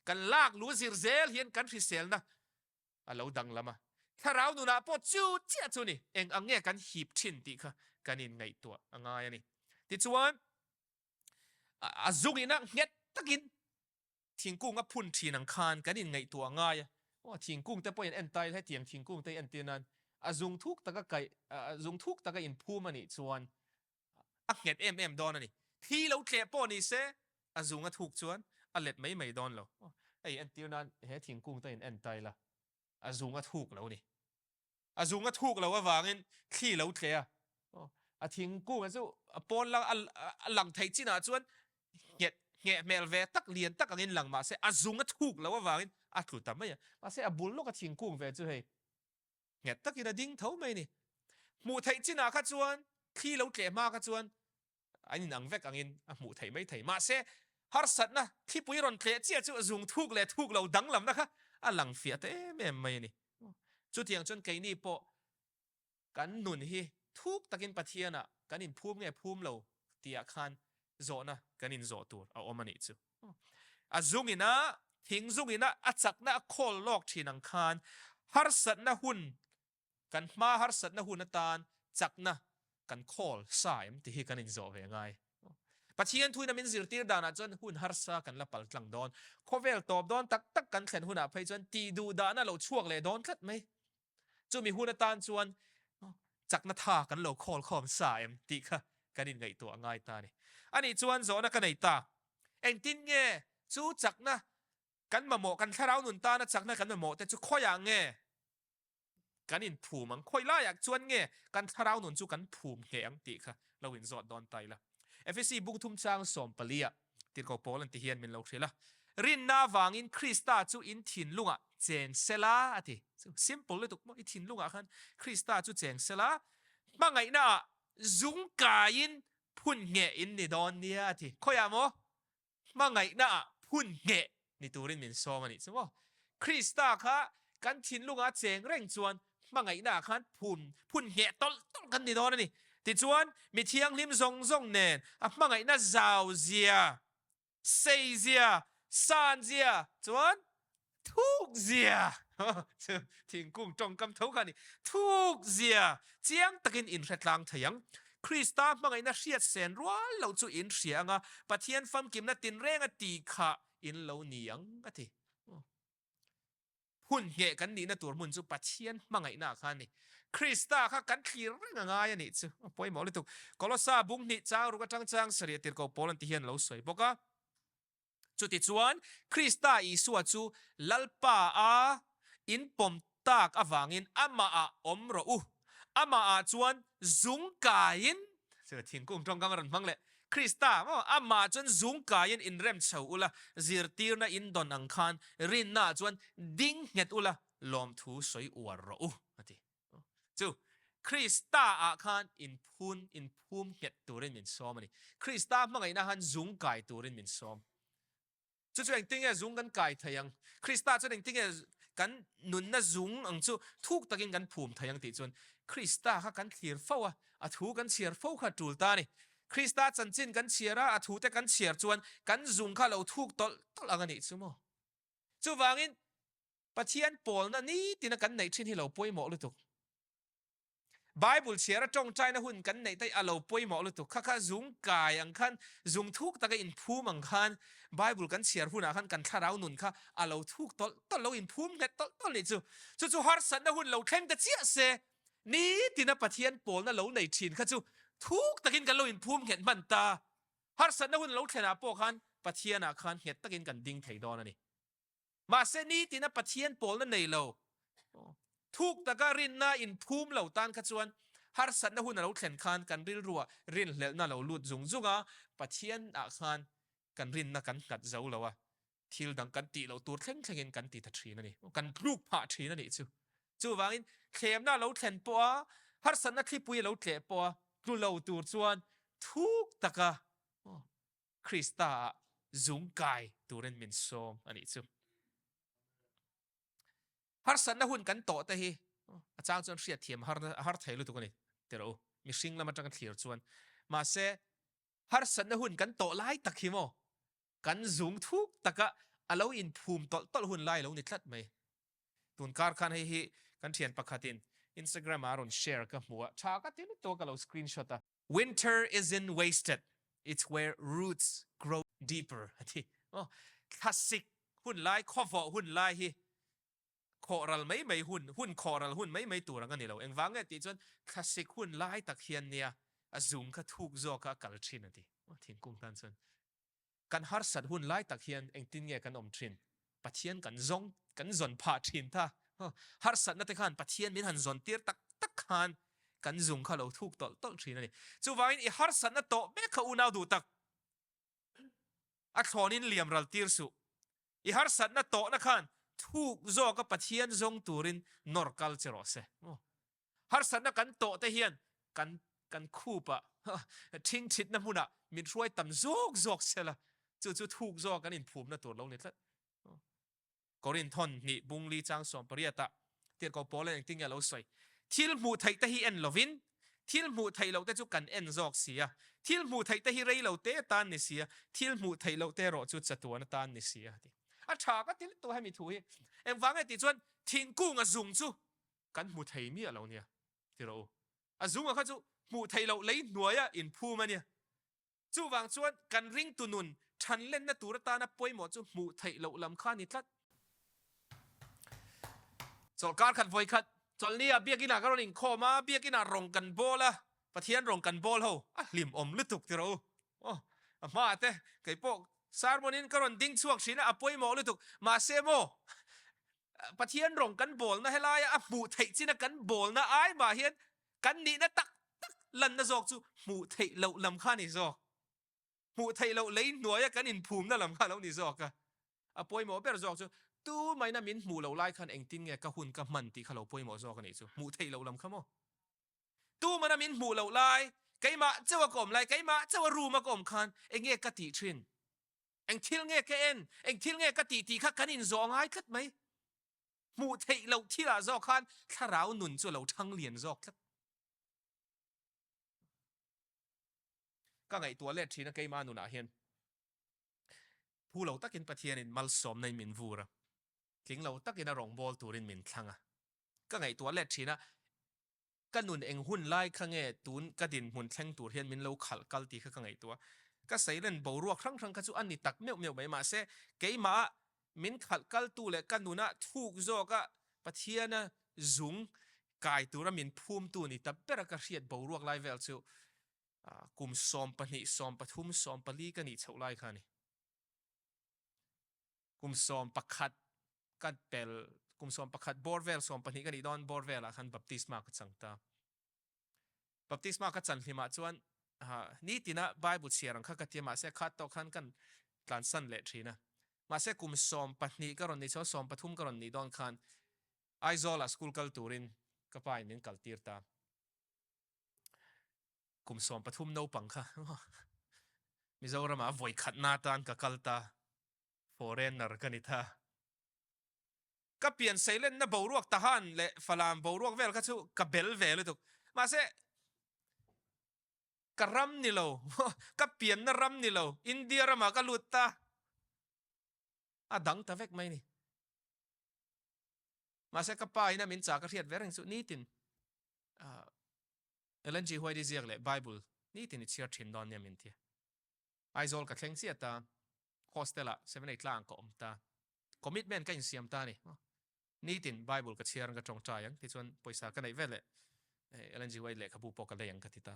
Kan lak lu zir zel hian kan hriselna a lo danglam a, thlarau nunah pawh chu chiah chu ni, eng ang nge kan hip thin tih kha kan inngaihtuah a ngai a ni. Tichuan, a zungina nghet takin thingkung a phun thin ang khan kan inngaihtuah a ngai a, aw thingkung te pawhin en ta ila hetiang thingkung te hi entir nan a zung thuk taka kaih, a zung thuk taka inphum a nih chuan a nghet em em dawn a ni. Thi lo tleh pawh ni se, a zung a thuk chuan a let mai mai dawn lo. Hei entir nan he thingkung te in en ta ila, a zung a thuk lo a ni. A zung a thuk lo avangin thli lo tleh a, a thingkung chu a pawn lang a lang theih chinah chuan nghet ngheh hmel ve tak lian tak angin lang mahse a zung a thuk lo avangin a tlu ta mai a. Mahse a bul lawka thingkung ve chu hei Nghet takin a ding tho mai a ni. Hmuh theih chinah kha chuan thli lo tleh hma kha chuan an inang vek angin a hmuh theih mai thei. Mahse, harsatna thlipui rawn tleh chiah chu a zung thuk leh thuk lo danglamna kha a lang fiah ta em em mai a ni. Chutiang chuan keini pawh kan nun hi thuk takin Pathianah kan inphum nge phum lo tihah khan zawhna kan inzawh tur a awm a nih chu. A zungina, thing zungina a chakna a khawl lawk thin ang khan harsatna hun, kan hma harsatna hun atan chakna kan khawl sa em tih hi kan inzawh ve ngai. Pathian thuina min zirtir danah chuan hun harsa kan la pal tlang dawn. Khawvel tawp dawn tak tak kan thlen hunah phei chuan tih duh dahna lo chhuak leh dawn tlat mai. Chumi hun atan chuan chakna tha kan lo khawl khawm sa em tih kha kan inngaihtuah ngai ta a ni. Anih chuan zawhna ka nei ta. Engtin nge chu chakna kan mamawh, kan thlarau nun tana chakna kan mamawh te chu khawiah nge kan inphum ang? Khawi laiah chuan nge kan thlarau nun chu kan phum ngheh ang tih kha lo inzawt dawn ta ila. Efesi bungthum chang sawmpali ah Tirhkoh Paul an ti hian min lo hrilh a, Rinna avangin Krista chu in thinlungah cheng sela a ti. Chu simple lutuk maw, i thinlungah khan Krista chu cheng sela, hmangaihnaah zung kaiin phun ngheh in ni dawn nia a ti. Khawiah maw? Hmangaihnaah phun ngheh ni turin min sawm a nih chu maw. Krista kha kan thinlungah cheng reng chuan hmangaihnaah khan phun phun ngheh tawlh tawlh kan ni dawn a ni. Tichuan, mi thianghlim zawng zawng nen a hmangaihna zau zia, sei zia, san zia chuan thuk zia chu thingkung tawngkam tho kha a ni. Thuk zia chiang takin inhre tlang thei ang. Krista hmangaihna hriat sen rual loh chu in hria anga Pathian famkimna tinrenga ti kha in lo ni ang a ti. Hun ngheh kan nihna tur hmun chu Pathian hmangaihna kha a ni. Krista kha kan thlir reng a ngai a nih chu a pawimawh lutuk. Kolosa bung hnih chang ruk atang chang sarih tirhkoh pawl an ti hian lo sawi bawk a. Chutichuan, Krista Isua chu Lalpa a inpawm tak avangin amahah awm rawh u. Amahah chuan zung kaiin, chu thingkung tawngkam a rawn hmang leh, Krista maw, amahah chuan zung kaiin inrem chho ula, zirtirna in dawn ang khan rinnaah chuan ding nghet ula, lawmthu sawi uar rawh u, a ti. Chu Krista-ah khan inphun, inphum nghet turin min sawm a ni. Krista hmangaihna khan zung kai turin min sawm. Chu chu engtinge zung kan kai thei ang? Krista chuan engtinge kan nunna zung ang chu thuk takin kan phum thei ang tih chuan Krista kha kan thlir fo a, a thu kan chhiar fo kha a tul ta a ni. Krista chanchin kan chhiar a, a thute kan chhiar chuan kan zung kha lo thuk tawlh tawlh ang a nih chu maw? Chuvangin Pathian pawlna nitina kan neih thin hi lo pawimawh lutuk. Bible chhiar a tawngtaina hun kan neih daih a lo pawimawh lutuk. Kha kha zung kai ang khan, zung thuk taka inphum ang khan Bible kan chhiar hunah khan kan thlarau nun kha a lo thuk tawlh tawlh, lo inphum nghet tawlh tawlh nih chu. Chu chu harsatna hun lo thleng ta chiah se, nitina Pathian pawlna lo nei thin kha chu thuk takin kan lo inphum nghet hman ta. Harsatna hun lo thlenah pawh khan Pathianah khan nghet takin kan ding thei dawn a ni. Mahse nitina Pathian pawlna nei lo, thuk taka rinna inphum lo tan kha chuan harsatna hun a lo thlen khan kan rilruah rinhlelhna a lo lut zung zung a, Pathianah khan kan rinna kan nghat zo lo a, thil dang kan tih loh tur thleng thlengin kan ti ta thin a ni, kan tluk phah thin a nih chu. Chuvangin thlemna a lo thlen pawha harsatna thlipui a lo tleh pawha tlu lo tur chuan thuk taka Krista-ah zung kai turin min sawm a nih chu. Harsatna hun kan tawh te hi a chang chuan hriatthiam a har thei lutuk a ni tirh u, mihring lam atanga thlir chuan. Mahse, harsatna hun kan tawh lai tak hi maw kan zung thuk taka a lo inphum tawlh tawlh hun lai lo ni tlat mai. Tun kar khan hei hi kan thian pakhatin Instagram-ah a rawn share ka hmu a, tha ka ti lutuk a ka lo screenshot a. Winter isn't wasted, it's where roots grow deeper a ti. Aw, thlasik hun lai, khawvawh hun lai hi khawhral mai mai hun, hun khawhral hun mai mai tur ang a ni lo. Engvang nge tih chuan thlasik hun lai tak hian nia a zung kha thuk zawk a a kal thin a ti. Aw, thingkung tan chuan. Kan harsat hun lai tak hian engtin nge kan awm thin? Pathian kan zawng, kan zawn phah thin ta. Harsatna te khan Pathian min han zawn tir tak tak khan kan zung kha lo thuk tawlh tawlh thin a ni. Chuvangin i harsatna tawh mek kha unau duh tak a thlawnin liam ral tir suh. I harsatna tawhna khan thuk zawka Pathian zawng turin nawr kal che rawh se. Harsatna kan tawh te hian kan kan khup ah thingthitna hmunah min hruai tam zawk zawk sela, chu chu thuk zawk kan inphumna tur lo ni tlat. Korinthon hnih bungli chang 18 ah tirhkoh Paul in engtin nge a lo sawi? Thil hmuh theih te hi en lovin thil hmuh theih loh te chu kan en zawk si a, thil hmuh theih te hi rei lo te atan ni si a, thil hmuh theih loh te erawh chu chatuan atan ni si a ti. A tha ka ti lutuk hemi thu hi. Engvang nge tih chuan thingkung a zung chu kan hmu thei miah lo nia ti rawh u. A zunga kha chu hmuh theih loh lei hnuaia inphum a nia. Chuvang chuan kan ringtu nun thanlenna tur atana pawimawh chu hmuh theih loh lam kha a ni tlat. Chawlhkar khat vawi khat chawlhnia biakinah ka rawn inkhawm a, biakinah rawng kan bawl a, Pathian rawng kan bawl ho a hlimawm lutuk ti rawh u. Aw, a hmaah te kei pawh sermon in ka rawn ding chhuak thin a, a pawimawh lutuk. Mahse maw, Pathian rawng kan bawlna helaia a hmuh theih china kan bawlna ai mah hian kan nihna tak tak lanna zawk chu hmuh theih loh lam kha a ni zawk. Hmuh theih loh lei hnuaia kan inphumna lam kha a lo ni zawk a. A pawimawh ber zawk chu tumaina min hmuh loh lai khan engtin nge ka hun ka hman tih kha lo pawimawh zawk a nih chu. Hmuh theih loh lam kha maw? Tumana min hmuh loh lai, keimah chauha ka awm lai, keimah chauha room a ka awm khan enge ka tih thin? Eng thil nge ka en, eng thil nge ka tih tih kha kan inzawh ngai tlat mai. Hmuh theih loh thilah zawk khan thlarau nun chu a lo thang lian zawk tlat. Ka ngaihtuah let thin a keimah nunah hian phu lo takin Pathianin malsawmna in min vur a, tling lo takin a rawngbâwl turin min thlang a. Ka ngaihtuah let thin a, Ka nun eng hun lai kha nge tun ka dinhmun thleng tur hian min lo khalh kal tih kha ka ngaihtuah. Ka seilen boruak hrang hrang kha chu a ni tak meuh meuh mai. Mahse, keimah. Min khalh kaltu leh ka nunah thuk zawka Pathiana zung kai tura min phumtu ni ta bera ka hriat boruak lai vel chu kum 12, 13, 14 ka nih chhoh lai kha a ni. Kum 11 ka pel, kum 11 bawr vel, 12 ka nih dawn bawr velah khan baptisma ka chang ta. Baptisma ka chan hlimah chuan nitina Bible chhiar ang kha ka ti a, mahse khat tawh khan kan tlansan leh thin a. Mahse kum 12 ka rawn nih chuan 13 ka rawn nih dawn khan Aizawlah school kal turin ka pa in min kal tir ta. Kum 13 naupang kha Mizoramah vawikhatna atan ka kal ta, foreigner ka ni ta. Ka pian seilenna boruak tahan leh Falam boruak vel kha chu ka bel ve lutuk. Mahse, ka ram ni lo, ka pianna ram ni lo, India ramah ka lut ta, a dang ta vek mai ni. Mahse, ka pa ina min chah ka hriat ve reng chu nitin Ellen G. White-i ziak leh Bible nitin i chhiar thin dawn nia min ti. Aizawl ka thleng chiah ta, hostel-ah seven eight tlang ka awm ta. Commitment ka insiam ta a ni. Nitin Bible ka chhiar ang ka tawngtai ang tichuan pawisa ka neih veleh Ellen G. White lehkhabu pawh ka lei ang ka ti ta.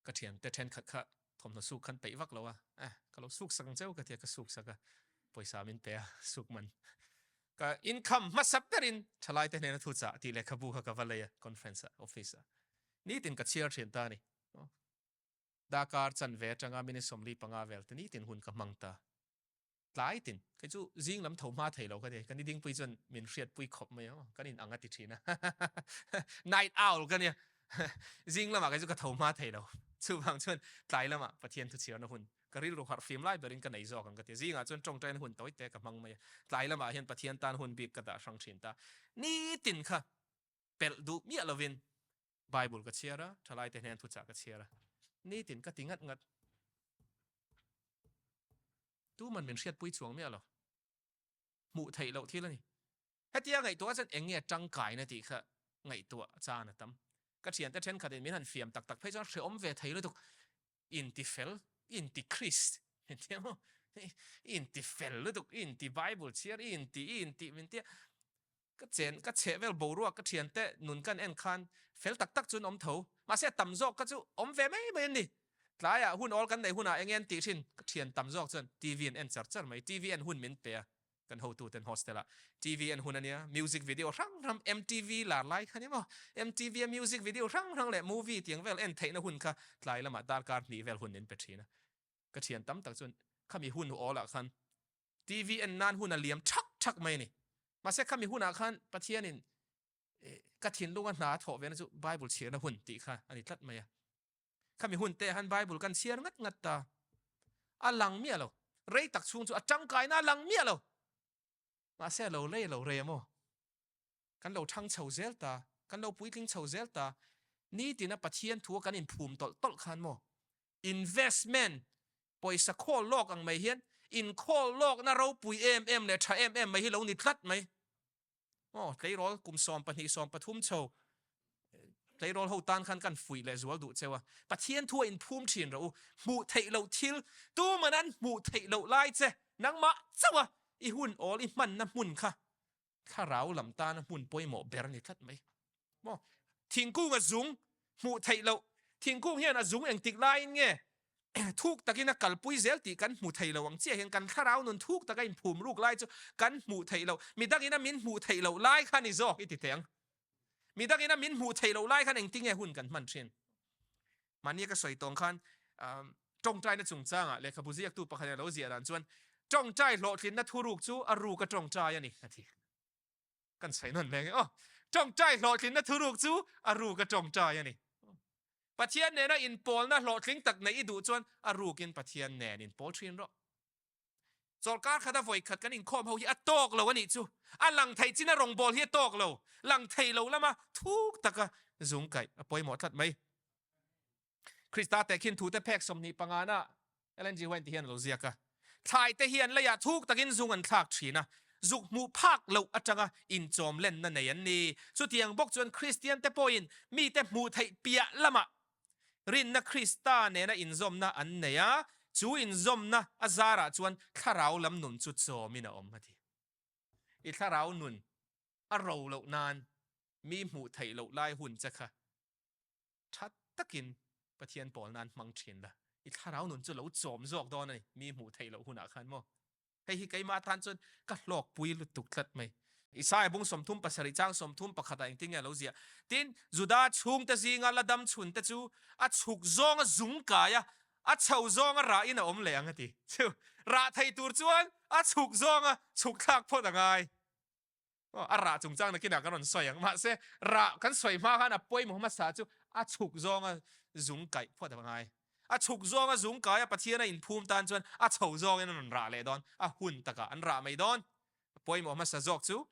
Ka thiante thenkhat kha thawmhnaw suk khan peih vak lo a, eh ka lo suk sak ang cheu ka ti a, ka suk sak a, pawisa min pe a suk man. Ka income hmasa berin thalaite hnena thu chah tih lehkhabu kha ka va lei a conference ah office ah. Nitin ka chhiar thin ta a ni. Darkar chanve atanga minute 45 vel te nitin hun ka hmang ta. Tlai tin, kei chu zing lam tho hma thei lo ka ni, ka ni dingpui chuan min hriatpui khawp mai a, kan in ang a ti thin a, night owl ka nia, zing lamah kei chu ka tho hma thei lo, chuvang chuan tlai lamah Pathian thuchhiarna hun ka rilru harh fim lai berin ka nei zawk ang ka ti a, zingah chuan tawngtaina hun tawi te ka hmang mai a, tlai lamah hian Pathian tan hun bik ka dah hrang thin ta, nitin kha pelh duh miah lovin Bible ka chhiar a, thalaite hnen thuchah ka chhiar a, nitin ka ti ngat ngat. Tuman min hriatpui chuang miah lo. Hmuh theih loh thil a ni. Hetia ngaihtuah chuan eng nge tangkaina tih kha ngaihtuah chan a tam. Ka thiante thenkhatin min han fiam tak tak phei chuan hreawm ve thei lutuk. Intifel, inti-Christ, min ti emaw, intifel lutuk, inti-Bible chhiar, inti, inti min tia. Ka chen, ka chheh vel boruak ka thiante nun kan en khan fel tak tak chu an awm tho. Mahse a tam zawk kha chu awm ve mai mai an ni. Tlaiah hun awl kan neih hunah enge an tih thin? Ka thian tam zawk chuan TV an en char char mai. TV en hun min pe a, kan hotuten hostel ah TV en hun a nia. Music video hrang hrang MTV lar lai kha ni maw? MTV a music video hrang hrang leh movie tiang vel en theihna hun kha tlai lamah darkar hnih vel hun min pe thin a. Ka thian tam tak chuan khami hun awl ah khan TV en nan hun a liam thak thak mai a ni. Mahse khami hunah khan Pathianin ka thinlunga hna a thawh vena chu Bible chhiarna hun tih kha a ni tlat mai a. Khami hun te han Bible kan chhiar ngat ngat ta. A lang miah lo. Rei tak chhung chu a tangkaina a lang miah lo. Mahse a lo rei a lo rei a maw? Kan lo thang chho zel ta, kan lo puitling chho zel ta. Nitina Pathian thu a kan inphum tawlh tawlh khan maw? Investment, pawisa khawl lawk ang mai hian inkhawl lawkna ropui em em leh tha em em mai hi lo ni tlat mai. Aw, tleirawl kum 12, 13 chho tleirawl ho tan khan kan fuih leh zual duh cheu a. Pathian thu a inphum thin rawh u. Hmuh theih loh thil, tuman an hmuh theih loh lai che, nangmah chauh a i hun awl i hmanna hmun kha thlarau lam tana hmun pawimawh ber a ni tlat mai. Maw? Thingkung a zung hmuh theih loh, thingkung hian a zung engtik laiin nge thuk takin a kalpui zel tih kan hmu thei lo ang chiah hian kan thlarau nun thuk taka inphum ruk lai chu kan hmuh theih loh, midangin a min hmuh theih loh lai kha ni zawk i ti teh ang. Midangin a min hmuh theih loh lai khan engtinge hun kan hman thin? Mahnia ka sawi tawng khan tawngtaina chungchangah lehkhabu ziaktu pakhat in a lo ziah dan chuan tawngtai hlawhtlinna thuruk chu a ruk a tawngtai a ni a ti. Kan sawi nawn leng e aw. Tawngtai hlawhtlinna thuruk chu a ruk a tawngtai a ni. Pathian nena inpawlna hlawhtling tak neih i duh chuan a rukin Pathian nen inpawl thin rawh. Chawlhkar khata vawi khat kan inkhawm ho hi a tawk lo a nih chu. A lang theih chin a rawngbâwl hi a tawk lo. Lang thei lo lama thuk taka zung kaih a pawimawh tlat mai. Krista tehkhin thute phek 25 na Ellen G. White ti hian a lo ziak a. Thlai te hian leiah thuk takin zung an thlak thin a, zuk hmuh phak loh atanga inchawm lenna nei an ni. Chutiang bawk chuan Kristian te pawhin mite hmuh theih piah lamah Rinna Krista nena inzawmna an nei a, Chu inzawmna a zarah chuan thlarau lam nun chu chawmin a awm a ti. I thlarau nun a ro loh nan mi hmuh theih loh lai hun che kha tha takin Pathian pawl nan hmang thin la. I thlarau nun chu lo chawm zawk dawn a ni, mi hmuh theih loh hunah khan maw? Hei hi keimah atan chuan ka hlawkpui lutuk tlat mai. Isaiah bung 37 chang 31 ah engtin nge a lo ziah? Tin, Juda chhungte zinga la dam chhunte chu a chhuk zawnga zung kai a, a chho zawnga rahin a awm leh ang a ti. Chu rah thei tur chuan a chhuk zawnga chhuk thlak phawt a ngai. Aw, a rah chungchang nakinah kan rawn sawi ang. Mahse, rah kan sawi hma khan a pawimawh hmasa chu a chhuk zawnga zung kaih phawt a ngai. A chhuk zawnga zung kai a Pathian a inphum tan chuan a chho zawngin an rawn rah leh dawn. A hun takah an rah mai dawn. A pawimawh hmasa zawk chu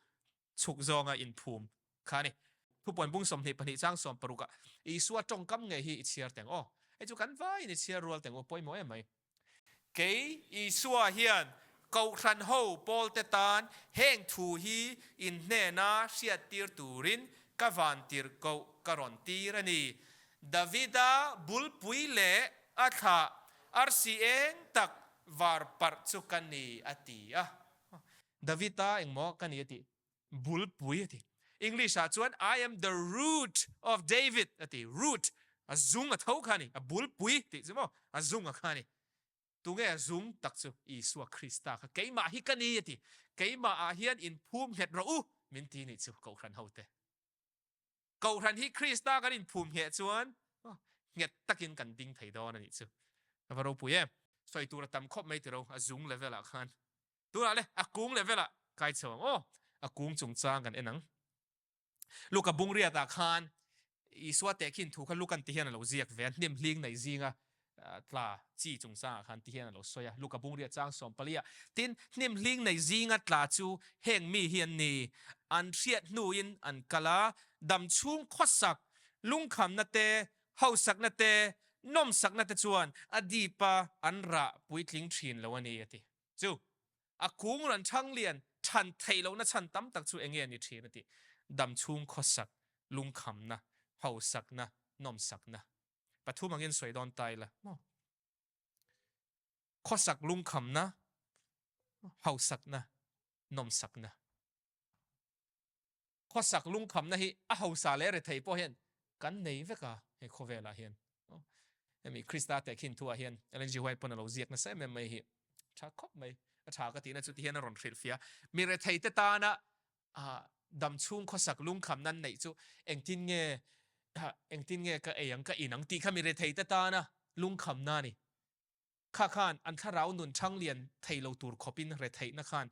chhuk zawnga inphum kha a ni. Thupuan bung 22 chang 60 ah Isua tawngkam ngei hi i chhiar teng aw. Hei chu kan vaiin i chhiar rual teng u, pawimawh em mai. Kei Isua hian Kohhran ho pawlte tan heng thu hi in hnena hriattir turin ka vantirhkoh ka rawn tir a ni. Davida bulpui leh a thlah arsi eng tak var parh chu ka ni a ti a. Davida engmaw ka ni a tih? Bulpui a ti. English ah chuan I am the root of David a ti. Root, a zung a tho kha a ni. A bulpui tih chu maw? A zung a kha a ni. Tunge a zung tak chu? Isua Krista kha keimah hi ka ni a ti. Keimah ah hian inphum nghet rawh u min ti nih chu Kohhran hote. Kohhran hi Krista kan inphum ngheh chuan nghet takin kan ding thei dawn a nih chu. A va ropui em? Sawi tur a tam khawp mai tiro a zung level ah khan. Tunah le a kung level ah kai chho ang aw. A kung chungchang kan en ang. Luka bung riat ah khan Isua tehkhin thu kha Lukan ti hian a lo ziak ve a, hnim hling nei zinga tla chi chungchang ah khan ti hian a lo sawi a, Luka bung riat chang 14 ah. Tin, hnim hling nei zinga tla chu heng mi hi an ni, an hriat hnuin an kal a, dam chhung khawsak, lungkhamna te, hausakna te, nawmsakna te chuan a dip a an rah puitling thin lo a ni a ti. Chu a kung rawn chhang lian chhan theih lohna chhan tam tak chu enge a ni thin a tih? Dam chhung khawsak, lungkhamna, hausakna, nawmsakna. Pathum angin sawi dawn ta ila maw? Khawsak lungkhamna, hausakna, nawmsakna. Khawsak lungkhamna hi a hausa leh rethei pawh hian kan nei vek a hei khawvelah hian. Hemi Krista tehkhin thuah hian Ellen G. White pawn a lo ziak nasa em em mai hi tha khawp mai. A tha ka tihna chu ti hian a rawn hrilhfiah. Mi rethei te tana damchhung khawsak lungkhamna an neih chu engtin nge engtin nge ka ei ang ka in ang tih kha mi rethei te tana lungkhamna a ni. Kha khan an thlarau nun chhang lian thei lo tur khawpin retheihna khan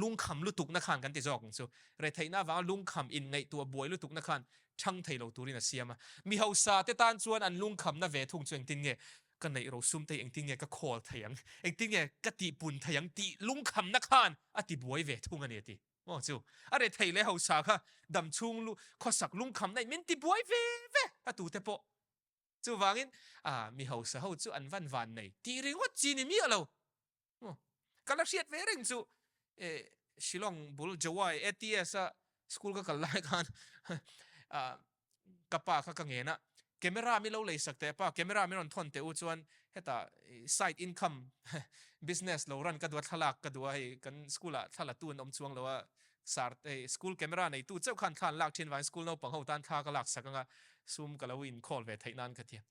lungkham lutukna khan kan ti zawk ang chu. Retheihna avanga lungkham inngaihtuah buai lutukna khan chhang thei lo turin a siam a. Mi hausa te tan chuan an lungkhamna ve thung chu engtin nge ka neih rosum te hi engtin nge ka khawl thei ang, engtin nge ka tihpun thei ang tih lungkhamna khan a ti buai ve thung a ni a ti. Maw chu a rethei leh hausa kha damchhung khawsak lungkhamna in min ti buai ve ve a tute pawh. Chuvangin, ah, mi hausa ho chu an van van nei tih ringawt chi ni miah lo. Ka la hriat ve reng chu, eh, Shillong bul Jowai ATS a school ka kal lai khan, ah, ka pa kha ka ngen a, camera mi lo lei sak teh pa, camera mi rawn thawn teh u chuan hetah side income business lo run ka duh a, thlalak ka duh a, hei kan school ah thla la tu an awm chuang lo a, Sir, hei school camera neitu chauh khan thla an lak thin vangin school naupang ho tan thla ka lak sak anga sum ka lo inkhâwl ve theih nan ka ti a.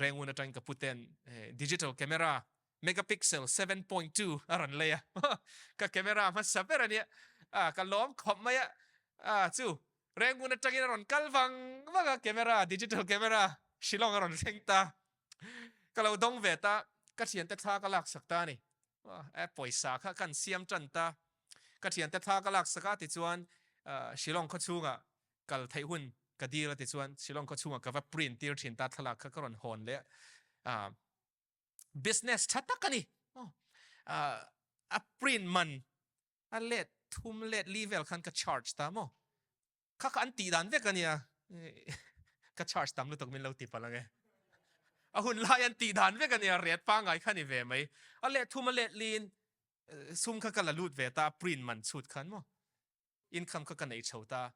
Rengun atangin ka puten digital camera megapixel 7.2 a rawn lei a, ka camera hmasa ber a nia, ka lawm khawp mai a, chu Rengun atangin a rawn kal vang vang a camera, digital camera Shillong a rawn thleng ta, ka lo dawng ve ta, ka thiante thla ka lak sak ta a ni. Pawisa kha kan siam tan ta. Ka thiante thla ka lak sak a tichuan Shillong khaw chhungah kal theih hun ka dil a tichuan Shillong khaw chhungah ka va print tir thin ta thlalak kha ka rawn hawn leh a. Business tha tak a ni. A print man a let thum let li vel khan ka charge ta maw. Kha kha an tih dan vek a nia. Ka charge tam lutuk min lo ti palh ang e. A hun lai an tih dan vek a nia, ret pangngai kha ni ve mai. A let thum a let liin sum kha ka la lut ve ta, print man chhut khan maw. Income kha ka nei chho ta.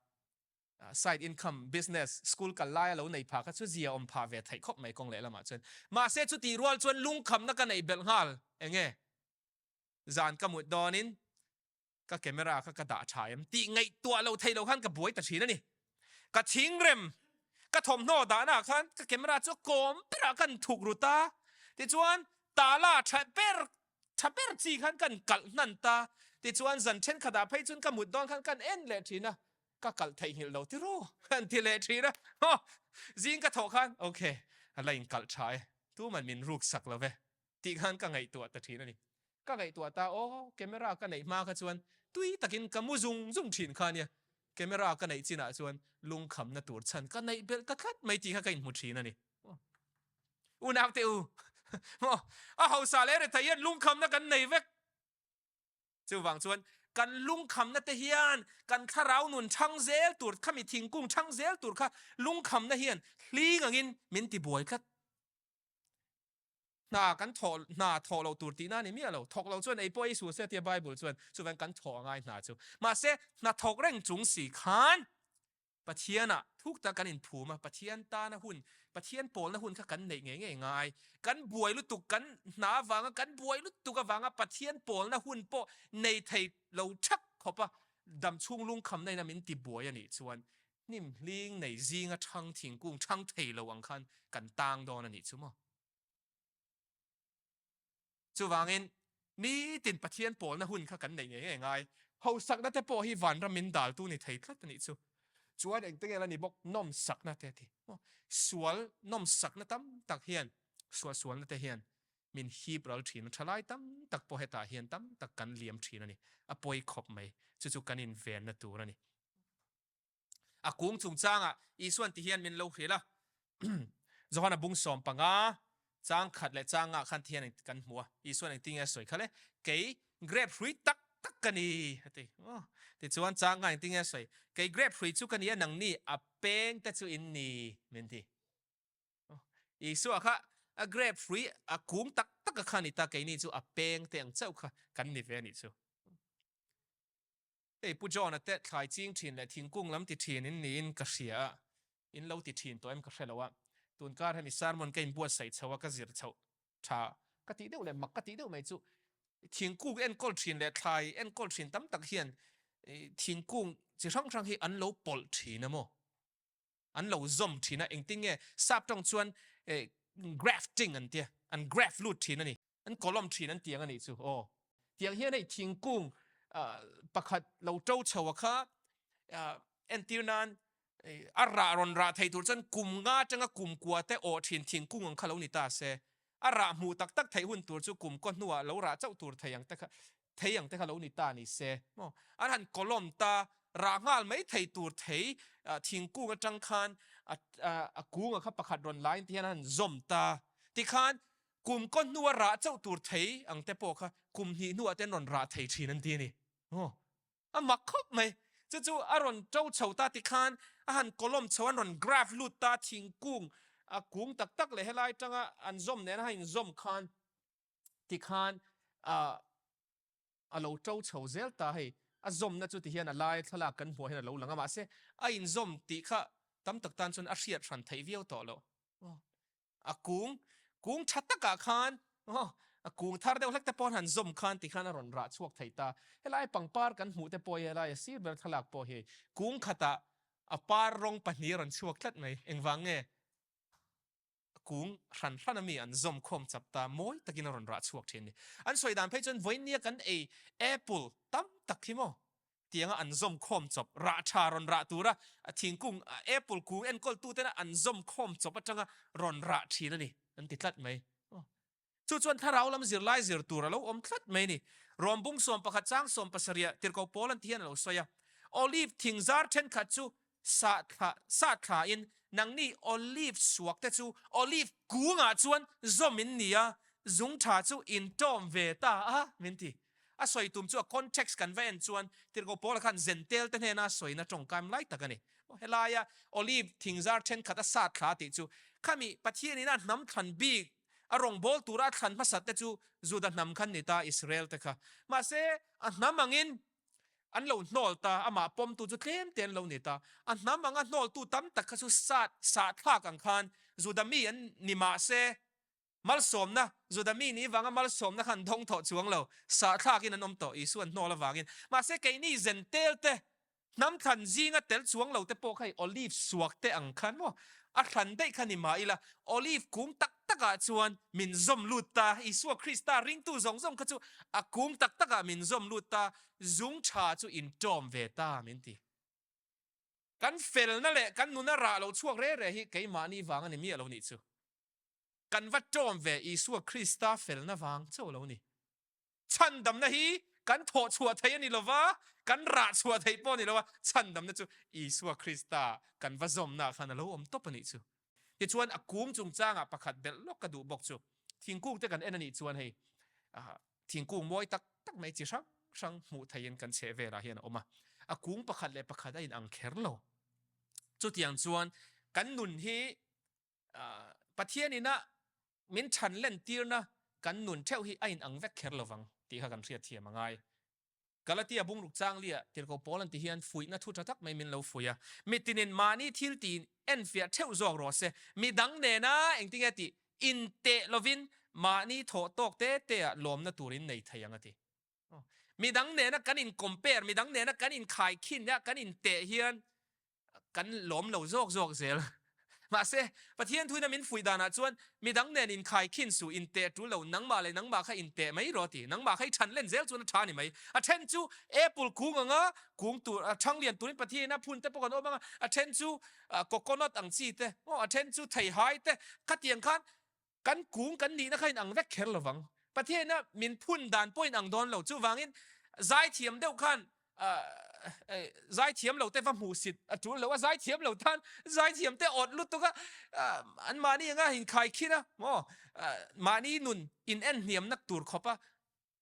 Side income, business, school kal laia lo nei phah kha chu zia awm phah ve theih khawp mai kawng lehlamah chuan. Mahse chutih rual chuan lungkhamna ka neih belh nghal enge zan ka mut dawnin ka camera kha ka dah tha em tih ngaihtuah lo theih loh khan ka buai ta thin a ni. Ka thingrem, ka thawmhnaw dahnaah khan ka camera chu a kawm berah kan thuk ru ta. Tichuan tala tha ber tha ber chi khan kan kalh hnan ta. Tichuan zan thenkhatah phei chuan ka mut dawn khan kan en leh thin a, ka kalh theihnghilh lo ti ru an ti leh thin a. Zing ka thawh khan ok a la inkalh tha e, tuman min ruk sak lo ve tih khan ka ngaihtuah ta thin a ni. Ka ngaihtuah ta, aw camera ka neih hma kha chuan tui takin ka mu zung zung thin kha nia, camera ka neih chinah chuan lungkhamna tur chhan ka neih belh ta tlat mai tih kha ka inhmu thin a ni. Unau te u, maw a hausa leh rethei hian lungkhamna kan nei vek. Chuvang chuan kan lungkhamna te hian kan thlarau nun chhang zel tur khami thingkung chhang zel tur kha lungkhamna hian hling angin min tibuai tlat. Hna kan thawh hna thawh loh tur tihna a ni miah lo. Thawk lo chuan ei pawh ei suh se tia Bible chuan chuvang kan thawh a ngai hna chu. Mahse hna thawk reng chung si khan Pathianah thuk tak kan inphum a, Pathian tana hun, Pathian pawlna hun kha kan neih ngei ngei ngai. Kan buai lutuk, kan hna avanga kan buai lutuk avanga Pathian pawlna hun pawh nei thei lo thak khawp a, damchhung lungkhamna ina min tibuai a nih chuan hnim hling nei zinga thang thingkung thang thei lo ang khan kan tang dawn a nih chu maw? Chuvangin, nitin Pathian pawlna hun kha kan neih ngei ngei ngai. Hosakna te pawh hi vanram min daltu ni thei tlat a nih chu. Chuan engte nge la ni bawk? Nawmsakna te a ti. Sual nawmsakna tam tak hian, suahsualna te hian min hip ral thin a, thalai tam tak pawh hetah hian tam tak kan liam thin a ni. A pawi khawp mai. Chu chu kan invenna tur a ni. A kung chungchangah Isuan ti hian min lo hrilh a, Johana bung 15 chang khat leh chang ngah khan ti hian kan hmu a, Isuan engtin nge a sawi kha le? Kei grape hrui tak tak ka ni a ti. Tichuan chang ngah engtin nge a sawi? Kei grape hrui chu ka ni a, nangni a peng te chu in ni min ti. Isua kha a grape hrui a kung tak tak a kha ni ta, keini chu a peng te ang chauh kha kan ni ve a nih chu. Hei Pu John-a te thlai ching thin leh thingkung lam ti thin in niin ka hria a, in lo ti thin tawh em ka hre lo a, tunkar hemi sermon ka inbuatsaih chho a ka zir chhoh tha ka tih deuh leh mak ka tih deuh mai chu thingkung enkawl thin leh thlai enkawl thin tam tak hian thingkung chi hrang hrang hi an lo pawlh thin a maw? An lo zawm thin a, engtin nge sap tawng chuan grafting an tia, an graft lut thin a ni. An kawlawm thin an tiang a nih chu aw. Tiang hian hei thingkung pakhat lo to chho a kha entir nan a rah rawn rah thei tur chuan kum nga atanga kum kua te awh thin thingkung ang kha lo ni ta se. A rah hmuh tak tak theih hun tur chu kum kaw hnuah lo rah chauh tur thei ang te kha thei ang te kha lo ni ta ni se maw. An han kawlawm ta rah nghal mai thei tur thei thingkung atang khan a kunga kha pakhat rawn lain ti hian an han zawm ta tikhan Kum kaw hnua rah chauh tur thei ang te pawh kha kum hnih hnuah te an rawn rah thei thin an ti a ni. Aw, a mak khawp mai. Chu chu a rawn to chho ta tikhan a han kawlawm chho, an rawn graft lut ta thingkung a kung tak tak leh helai tanga an zawm nena a inzawm khan tikhan ah a lo to chho zel ta hei. A zawmna chu tihian a lai thlalak kan hmuah hian a lo lang a, mahse a inzawm tih kha tam tak tan chuan a hriat hran theih viau tawh lo. Aw. A kung, kung tha takah khan, aw, a kung thar deuh hlek te pawh han zawm khan ti khan a rawn rah chhuak thei ta. Helai pangpar kan hmuh te pawh hi helai a sir ber thlalak pawh hi kung khatah a par rawng pahnih a rawn chhuak tlat mai. Engvang nge kung hran hran a mi an zawm khawm chap ta mawi takin a rawn rah chhuak thin ni. An sawi dan phei chuan vawinia kan ei apple tam tak hi maw Tianga an zawm khawm chawp, rah tha rawn rah tura thingkung apple kung enkawltu tena an zawm khawm chawp atanga rawn rah thin a ni an ti tlat mai. Chu chuan thlarau lam zirlai zir tur a lo awm tlat mai a ni. Rawm bung 11 chang 17 tirhkoh pawl an ti hian a lo sawi a, Olive thing zar thenkhat chu sah thla sah thlain nangni olive suak te chu olive kungah chuan zawm in ni a, zung tha chu in tawm ve ta a min ti. A sawi tum chu a context kan va en chuan Tirhkoh Paula khan Zentel te hnena sawina tawngkaim lai tak a ni. Helaia olive thingzar thenkhat a sat thla tih chu khami Pathianin a hnam thlan bik a rawngbâwl tura a thlan hmasat te chu Juda hnam khan ni ta Israel te kha. Mahse a hnam angin. An lo hnawl ta, amah pawmtu chu tlem te an lo ni ta. A hnam anga hnawltu tam tak kha chu sat sahthlak ang khan Juda mi an ni mah se, malsawmna, Juda mi nih vanga malsawmna kha an dawng thawh chuang lo, sahthlakin an awm tawh, Isua an hnawl avangin. Mahse keini Zentel te Hnam thlan zinga tel chuang lo te pawh kha i olive suak te ang khan maw? A hran daih kha ni mah ila, olive kung tak takah chuan min zawm lut ta. Isua Krista ringtu zawng zawng kha chu a kung tak takah min zawm lut ta, zung tha chu in tawm ve ta min ti. Kan felna leh kan nuna rah lo chhuak re re hi keimahni vang a ni miah lo nih chu. Kan va tawm ve Isua Krista felna vang chauh lo ni. Chhandamna hi kan thawh chhuah theih a ni lova, kan rah chhuah theih pawh a ni lova, chhandamna chu Isua Krista kan va zawmnaah khan a lo awm tawp a nih chu. Tichuan a kung chungchangah pakhat belh lawk ka duh bawk chu, thingkung te kan en a nih chuan hei thingkung mawi tak tak mai chi hrang hrang hmuh theihin kan chheh velah hian a awm a, a kung pakhat leh pakhat a inang kher lo. Chutiang chuan kan nun hi Pathian ina min chhan len tirna kan nun theuh hi a inang vek kher lovang tih kha kan hriatthiam a ngai. Galatia bungruk changlia tirhkoh pawl an ti hian fuihna thu tha tak mai min lo fuih a, Mitinin mahni thil tiin enfiah theuh zawk rawh se, midang nena engtinge tih inteh lovin mahni thawh tawk te teah lawmna tur in nei thei ang a ti. Midang nena kan in compare, midang nena kan in khaikhin a kan inteh hian kan lawm lo zawk zawk zel. Mahse, Pathian thuina min fuih danah chuan midang nen inkhaikhin suh, inteh tul lo, nangmah leh nangmah kha inteh mai rawh ti. Nangmah kha i than len zel chuan a tha ni mai. A then chu apple kung anga kung tur, a thang lian turin Pathian a phun te pawh kan awm anga, a then chu coconut ang chi te, a then chu theihai te, khatiang khan Kan kung kan nihna kha inang vek kher lovang. Pathianina min phun dan pawh inang dawn lo. Chuvangin zaithiam deuh khan zaithiam lo te va hmuh sit a tul lo a, zaithiam lo tan zaithiam te awt lutuk a, anmahni anga inkhaikhin a maw, mahni nun in en hniamna tur khawp a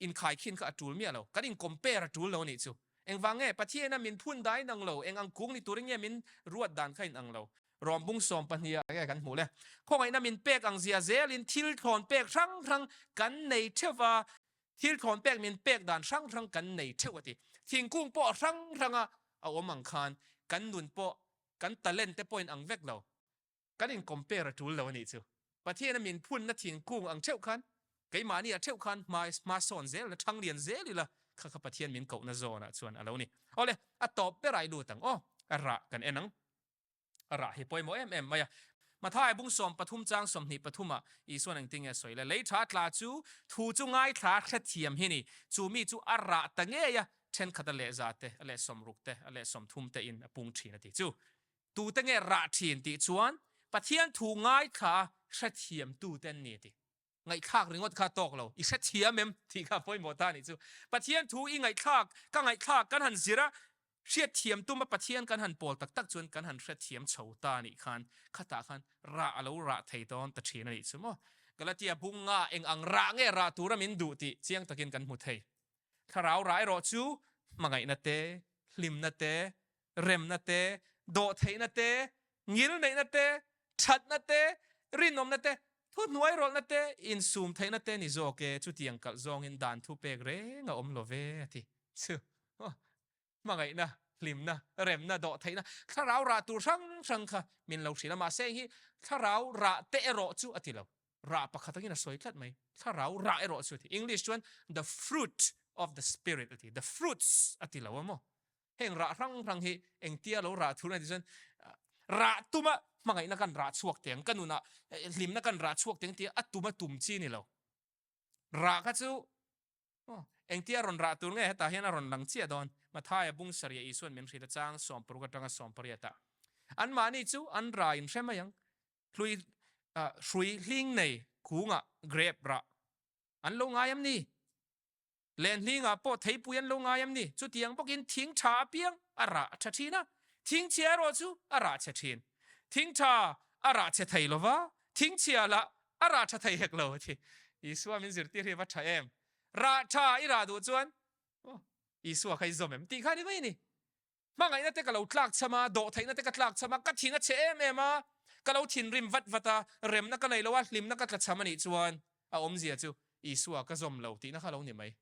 Inkhaikhin kha a tul miah lo. Kan in compare a tul lo anih chu. Engvang nge? Pathian a min phun dan in ang lo. Eng ang kung ni turin nge min ruat dan kha in ang lo. Rawm bung 12 ah nge kan hmuh le? Khawngaihna min pek ang zia zelin thil thlawn pek hrang hrang kan nei theuh va, thil thlawn pek min pek dan hrang hrang kan nei theuh a ti. Thingkung pawh hrang hranga a awm ang khan kan nun pawh kan talent te pawh in ang vek lo. Kan in compare a tul lo a nih chu. Pathian a min phunna thingkung ang theuh khan keimahni ah theuh khan hma hma sawn zel ila, thang lian zel ila, kha kha Pathian min kohna zawnah chuan a lo ni. Awle, a tawp ber ah i lut ang aw, a rah kan en ang. A rah hi pawimawh em em mai a. Mathai bung 13 chang 23 ah Isuan engtin nge a sawi le? Lei tha tla chu thu chu ngaithla hrethiam hi ni, chu mi chu a rah ta ngei a, thenkhat a leh za te, a leh 60 te, a leh 30 te in a pung thin a ti. Chu Tute nge rah thin tih chuan Pathian thu ngaithla hrethiamtute an ni tih. Ngaihthlak ringawt kha tawk lo, i hrethiam em tih kha pawimawh ta nih chu. Pathian thu i ngaihthlak, ka ngaihthlak kan han zir a, hriatthiam tuma Pathian kan han pawl tak tak chuan kan han hrethiam chho ta nih khan khatah khan rah a lo rah thei dawn ta thin a nih chu maw. Galatia bunga eng ang rah nge rah tura min duh tih chiang takin kan hmu thei. Thlarau rah erawh chu hmangaihna te, hlimna te, remna te, dawhtheihna te, ngilneihna te, thatna te, rinawmna te, thuhnuairawlhna te, insumtheihna te ni zawk e, chutiang kalh zawngin dan thu pek reng a awm lo ve, a ti. Chu hmangaihna, hlimna, remna, dawhtheihna, thlarau rah tur hrang hrang kha min lo hrilh a, mahse heng hi thlarau rah te erawh chu a ti lo. Rah pakhat angin a sawi tlat mai. Thlarau rah erawh chu a ti. English chuan the fruit of the spirit a ti. The fruits a ti lo a maw? Heng rah hrang hrang hi engtia lo rah thur a ti chuan rah tuma hmangaihna kan rah chhuak teng, ka nunah hlimna kan rah chhuak teng tia a tuma tum chi ni lo. Rah kha chu engtia rawn rah tur nge hetah hian a rawn lang chiah dawn. Mathaia bung sarih Isuan min hrilh a chang 60 atanga 18 ah. Anmahni chu an rah in hre mai ang. Hlui hrui hling nei kungah grape rah an lo ngai am ni? Lenhlingah pawh theipui an lo ngai em ni? Chutiang bawkin thing tha apiang a rah tha thin a, thing chhia erawh chu a rah chhe thin. Thing tha a rah chhe thei lo va, thing chhia lah a rah tha thei hek lo a ti. Isua min zirtir hi a va tha em? Rah tha i rah duh chuan Isua kha i zawm em tih kha ni mai a ni. Hmangaihna te ka lo tlak cham a, dawhtheihna te ka tlak cham a, ka thin a chhe em em a, ka lo thinrim vat vat a, remna ka nei lo a, hlimna ka tla cham a nih chuan a awmzia chu Isua ka zawm lo tihna kha lo ni mai.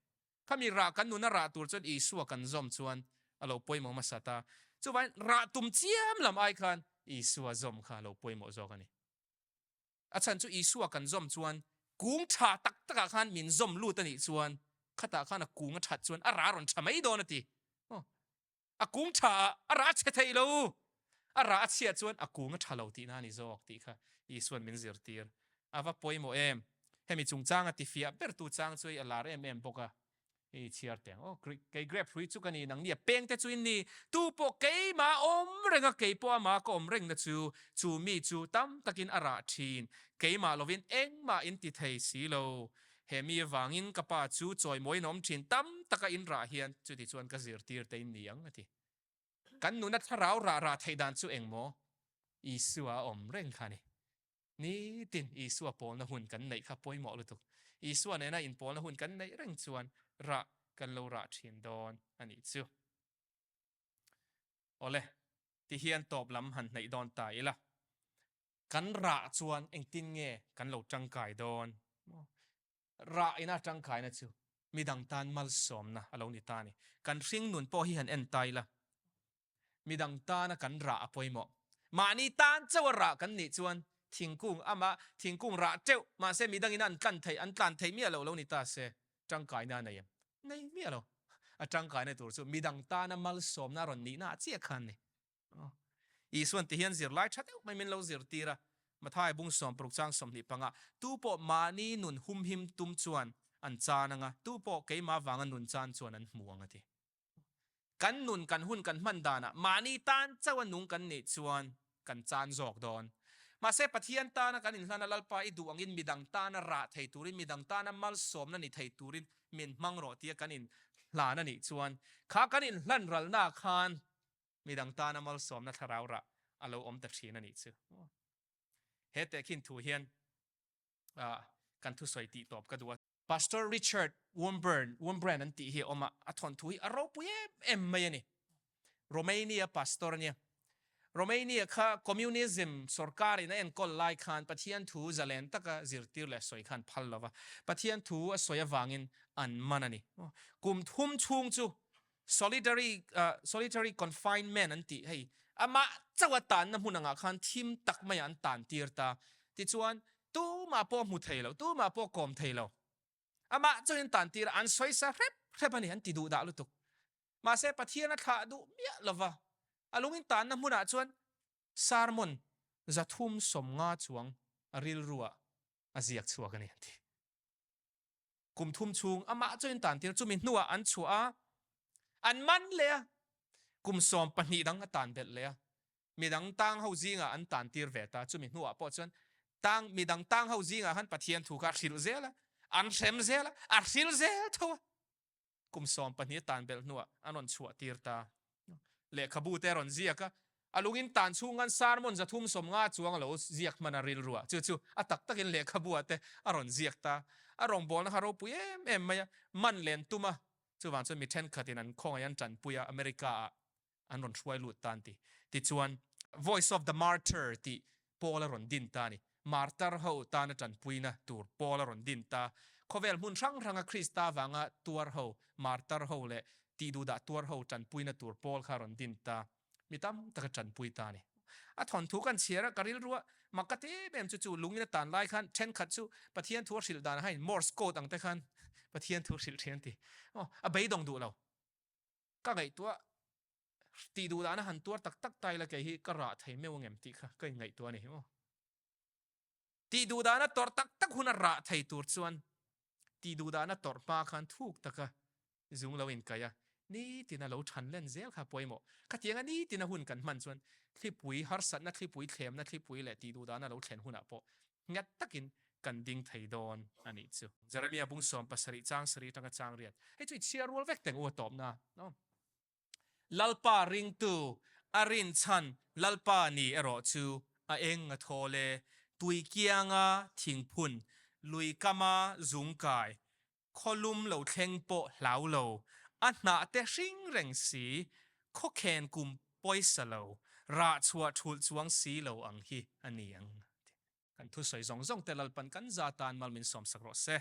Khami rah kan nuna rah tur chuan Isua kan zawm chuan. a lo pawimawh hmasa ta. Chuvangin rah tum chiam lam ai khan Isua zawm kha a lo pawimawh zawk a ni. A chhan chu Isua kan zawm chuan kung tha tak takah khan min zawm lut a nih chuan khatah khan a kung a that chuan a rah rawn tha mai dawn a ti. A kung tha ah a rah a chhe theih lo. A rah a chhiat chuan a kung a tha lo tihna a ni zawk tih kha Isua'n min zirtir. A va pawimawh em! Hemi chungchanga tifiah bertu chang chu hei a lar em em bawk a. Hei chhiar teh ang aw. Kei grape hrui chu ka ni, nang nia peng te chu in ni. Tu pawh keimah awm reng a, kei pawh amah ka awm rengna chu, chu mi chu tam takin a rah thin. Keimah lovin engmah in ti thei si lo. He mi avangin ka pa chu chawimawiin a awm thin tam taka in rah hian chuti chuan ka zirtir te in ni ang a ti. Kan nuna thlarau rah rah theih dan chu engmaw? Isua a awm reng kha a ni. Nitin Isua pawlna hun kan neih kha pawimawh lutuk. Isua nena inpawlna hun kan neih reng chuan rah kan lo rah thin dawn a nih chu. Awle, tihian tawp lam han hnaih dawn ta ila. Kan rah chuan engtin nge kan lo tangkai dawn? Rah ina tangkaina chu midang tan malsawmna a lo ni ta a ni. Kan hringnun pawh hi han en ta ila, midang tana kan rah a pawimawh. Mahni tan chauh a rah kan nih chuan thingkung ama thingkung rah teuh mahse midangin an tlan theih an tlan theih miah loh lo ni ta se tangkaina a nei em? Nei miah lo. A tangkaina tur chu midang tana malsawmna a rawn nihna ah chiah khan ni. Isuan ti hian zirlai tha deuh mai min lo zirtir a, Mathai bung 60 chang 25, Tu pawh mahni nun humhim tum chuan an chan ang a, tu pawh keimah vanga nun chan chuan an hmu ang a ti. Kan nun kan hun kan hman danah mahni tan chauh a nung kan nih chuan kan chan zawk dawn. Mahse Pathian tana kan inhlan a Lalpa i duh angin midang tana rah thei turin midang tana malsawmna ni thei turin min hmang rawh tia kan inhlan a nih chuan kha kan inhlan ralna khan midang tana malsawmna thlarau rah a lo awm ta thin a nih chu. He tehkhin thu hian kan thusawi tih tawp ka duh a. Pastor Richard Wurmbrand, Wurmbrand an tih hi a awm a, a thawnthu hi a ropui em em mai a ni. Romania pastor a nia. Romania kha communism sorkar in a enkawl lai khan Pathian thu zalen taka zirtir leh sawi khan phal lo va, Pathian thu a sawi avangin an man a ni. Kum thum chhung chu Solitary solitary confinement an tih hei amah chauh a tanna hmun angah khan thim tak maiah an tan tir ta. Tichuan tumah pawh hmu thei lo, tumah pawh kawm thei lo. Amah chauhin tan tir a, an sawi sa hrep hrep a ni, an ti duh dah lutuk. Mahse Pathian a thlah duh miah lova, a lungin tanna hmunah chuan sermon 350 chuang a rilruah a ziak chhuak a ni an ti. Kum thum chhung amah chuan tan tir chumi hnuah an chhuah a, an man leh a, kum 12 dang a tan belh leh a, midang tang ho zingah an tan tir ve ta, chumi hnuah pawh chuan tang midang tang ho zingah khan Pathian thu kha a hrilh zel a, an hrem zel a, a hrilh zel tho a. Kum 12 a tan belh hnuah an rawn chhuah tir ta. Lehkhabu te a rawn ziak a, a lungin tan chhung khan sermon 350 chuang a lo ziak hman a rilru a, chu chu a tak takin lehkhabu ah te a rawn ziak ta. A rawngbawlna kha ropui em em mai a, man len tum a, chuvang chuan mi thenkhatin an khawngaih an tanpui a, America ah an rawn hruai lut ta an ti. Tichuan, Voice of the Martyr tih pawl a rawn din ta a ni. Martyr ho tana tanpuina tur pawl a rawn din ta. Khawvel hmun hrang hranga Krista vanga tuar ho, martyr ho leh tihduhdah tuar ho tanpuina tur pawl kha a rawn din ta. Mi tam tak a tanpui ta a ni. A thawnthu kan chhiar a, ka rilru a mak ka ti em em chu chu lungin a tan lai khan thenkhat chu Pathian thu a hrilh dan ah hian Morse code ang te khan Pathian thu hrilh thin an ti. Aw, a beidawng duh lo. Ka ngaihtuah tih duh dahna han tuar tak tak ta ila kei hi ka rah thei meuh angem tih kha ka inngaihtuah a ni maw. Tih duh dahna tawrh tak tak huna rah thei tur chuan tih duh dahna tawrh hma khan thuk taka zung lo inkaih a, nitina lo than len zel kha pawimawh. Khatianga nitina hun kan hman chuan thlipui harsatna, thlipui thlemna, thlipui leh tih duh dahna lo thlen hunah pawh nghet takin kan ding thei dawn a nih chu. Jeremia bung 17 chang sarih atanga chang riat. Hei chu i chhiar rual vek teng u a tawpna. No. Lalpa ringtu a rinchhan Lalpa ni erawh chu a eng a thawl e. Tui kianga thingphun, lui kama zungkai, khawlum lo thleng pawh hlau lo, a hnah te hring reng si, khawkhen kum pawisa lo, rah chhuah thulh chuang si lo ang hi a ni ang. Kan thusawi zawng zawng te Lalpan kan za tan mal min sawmsak rawh se.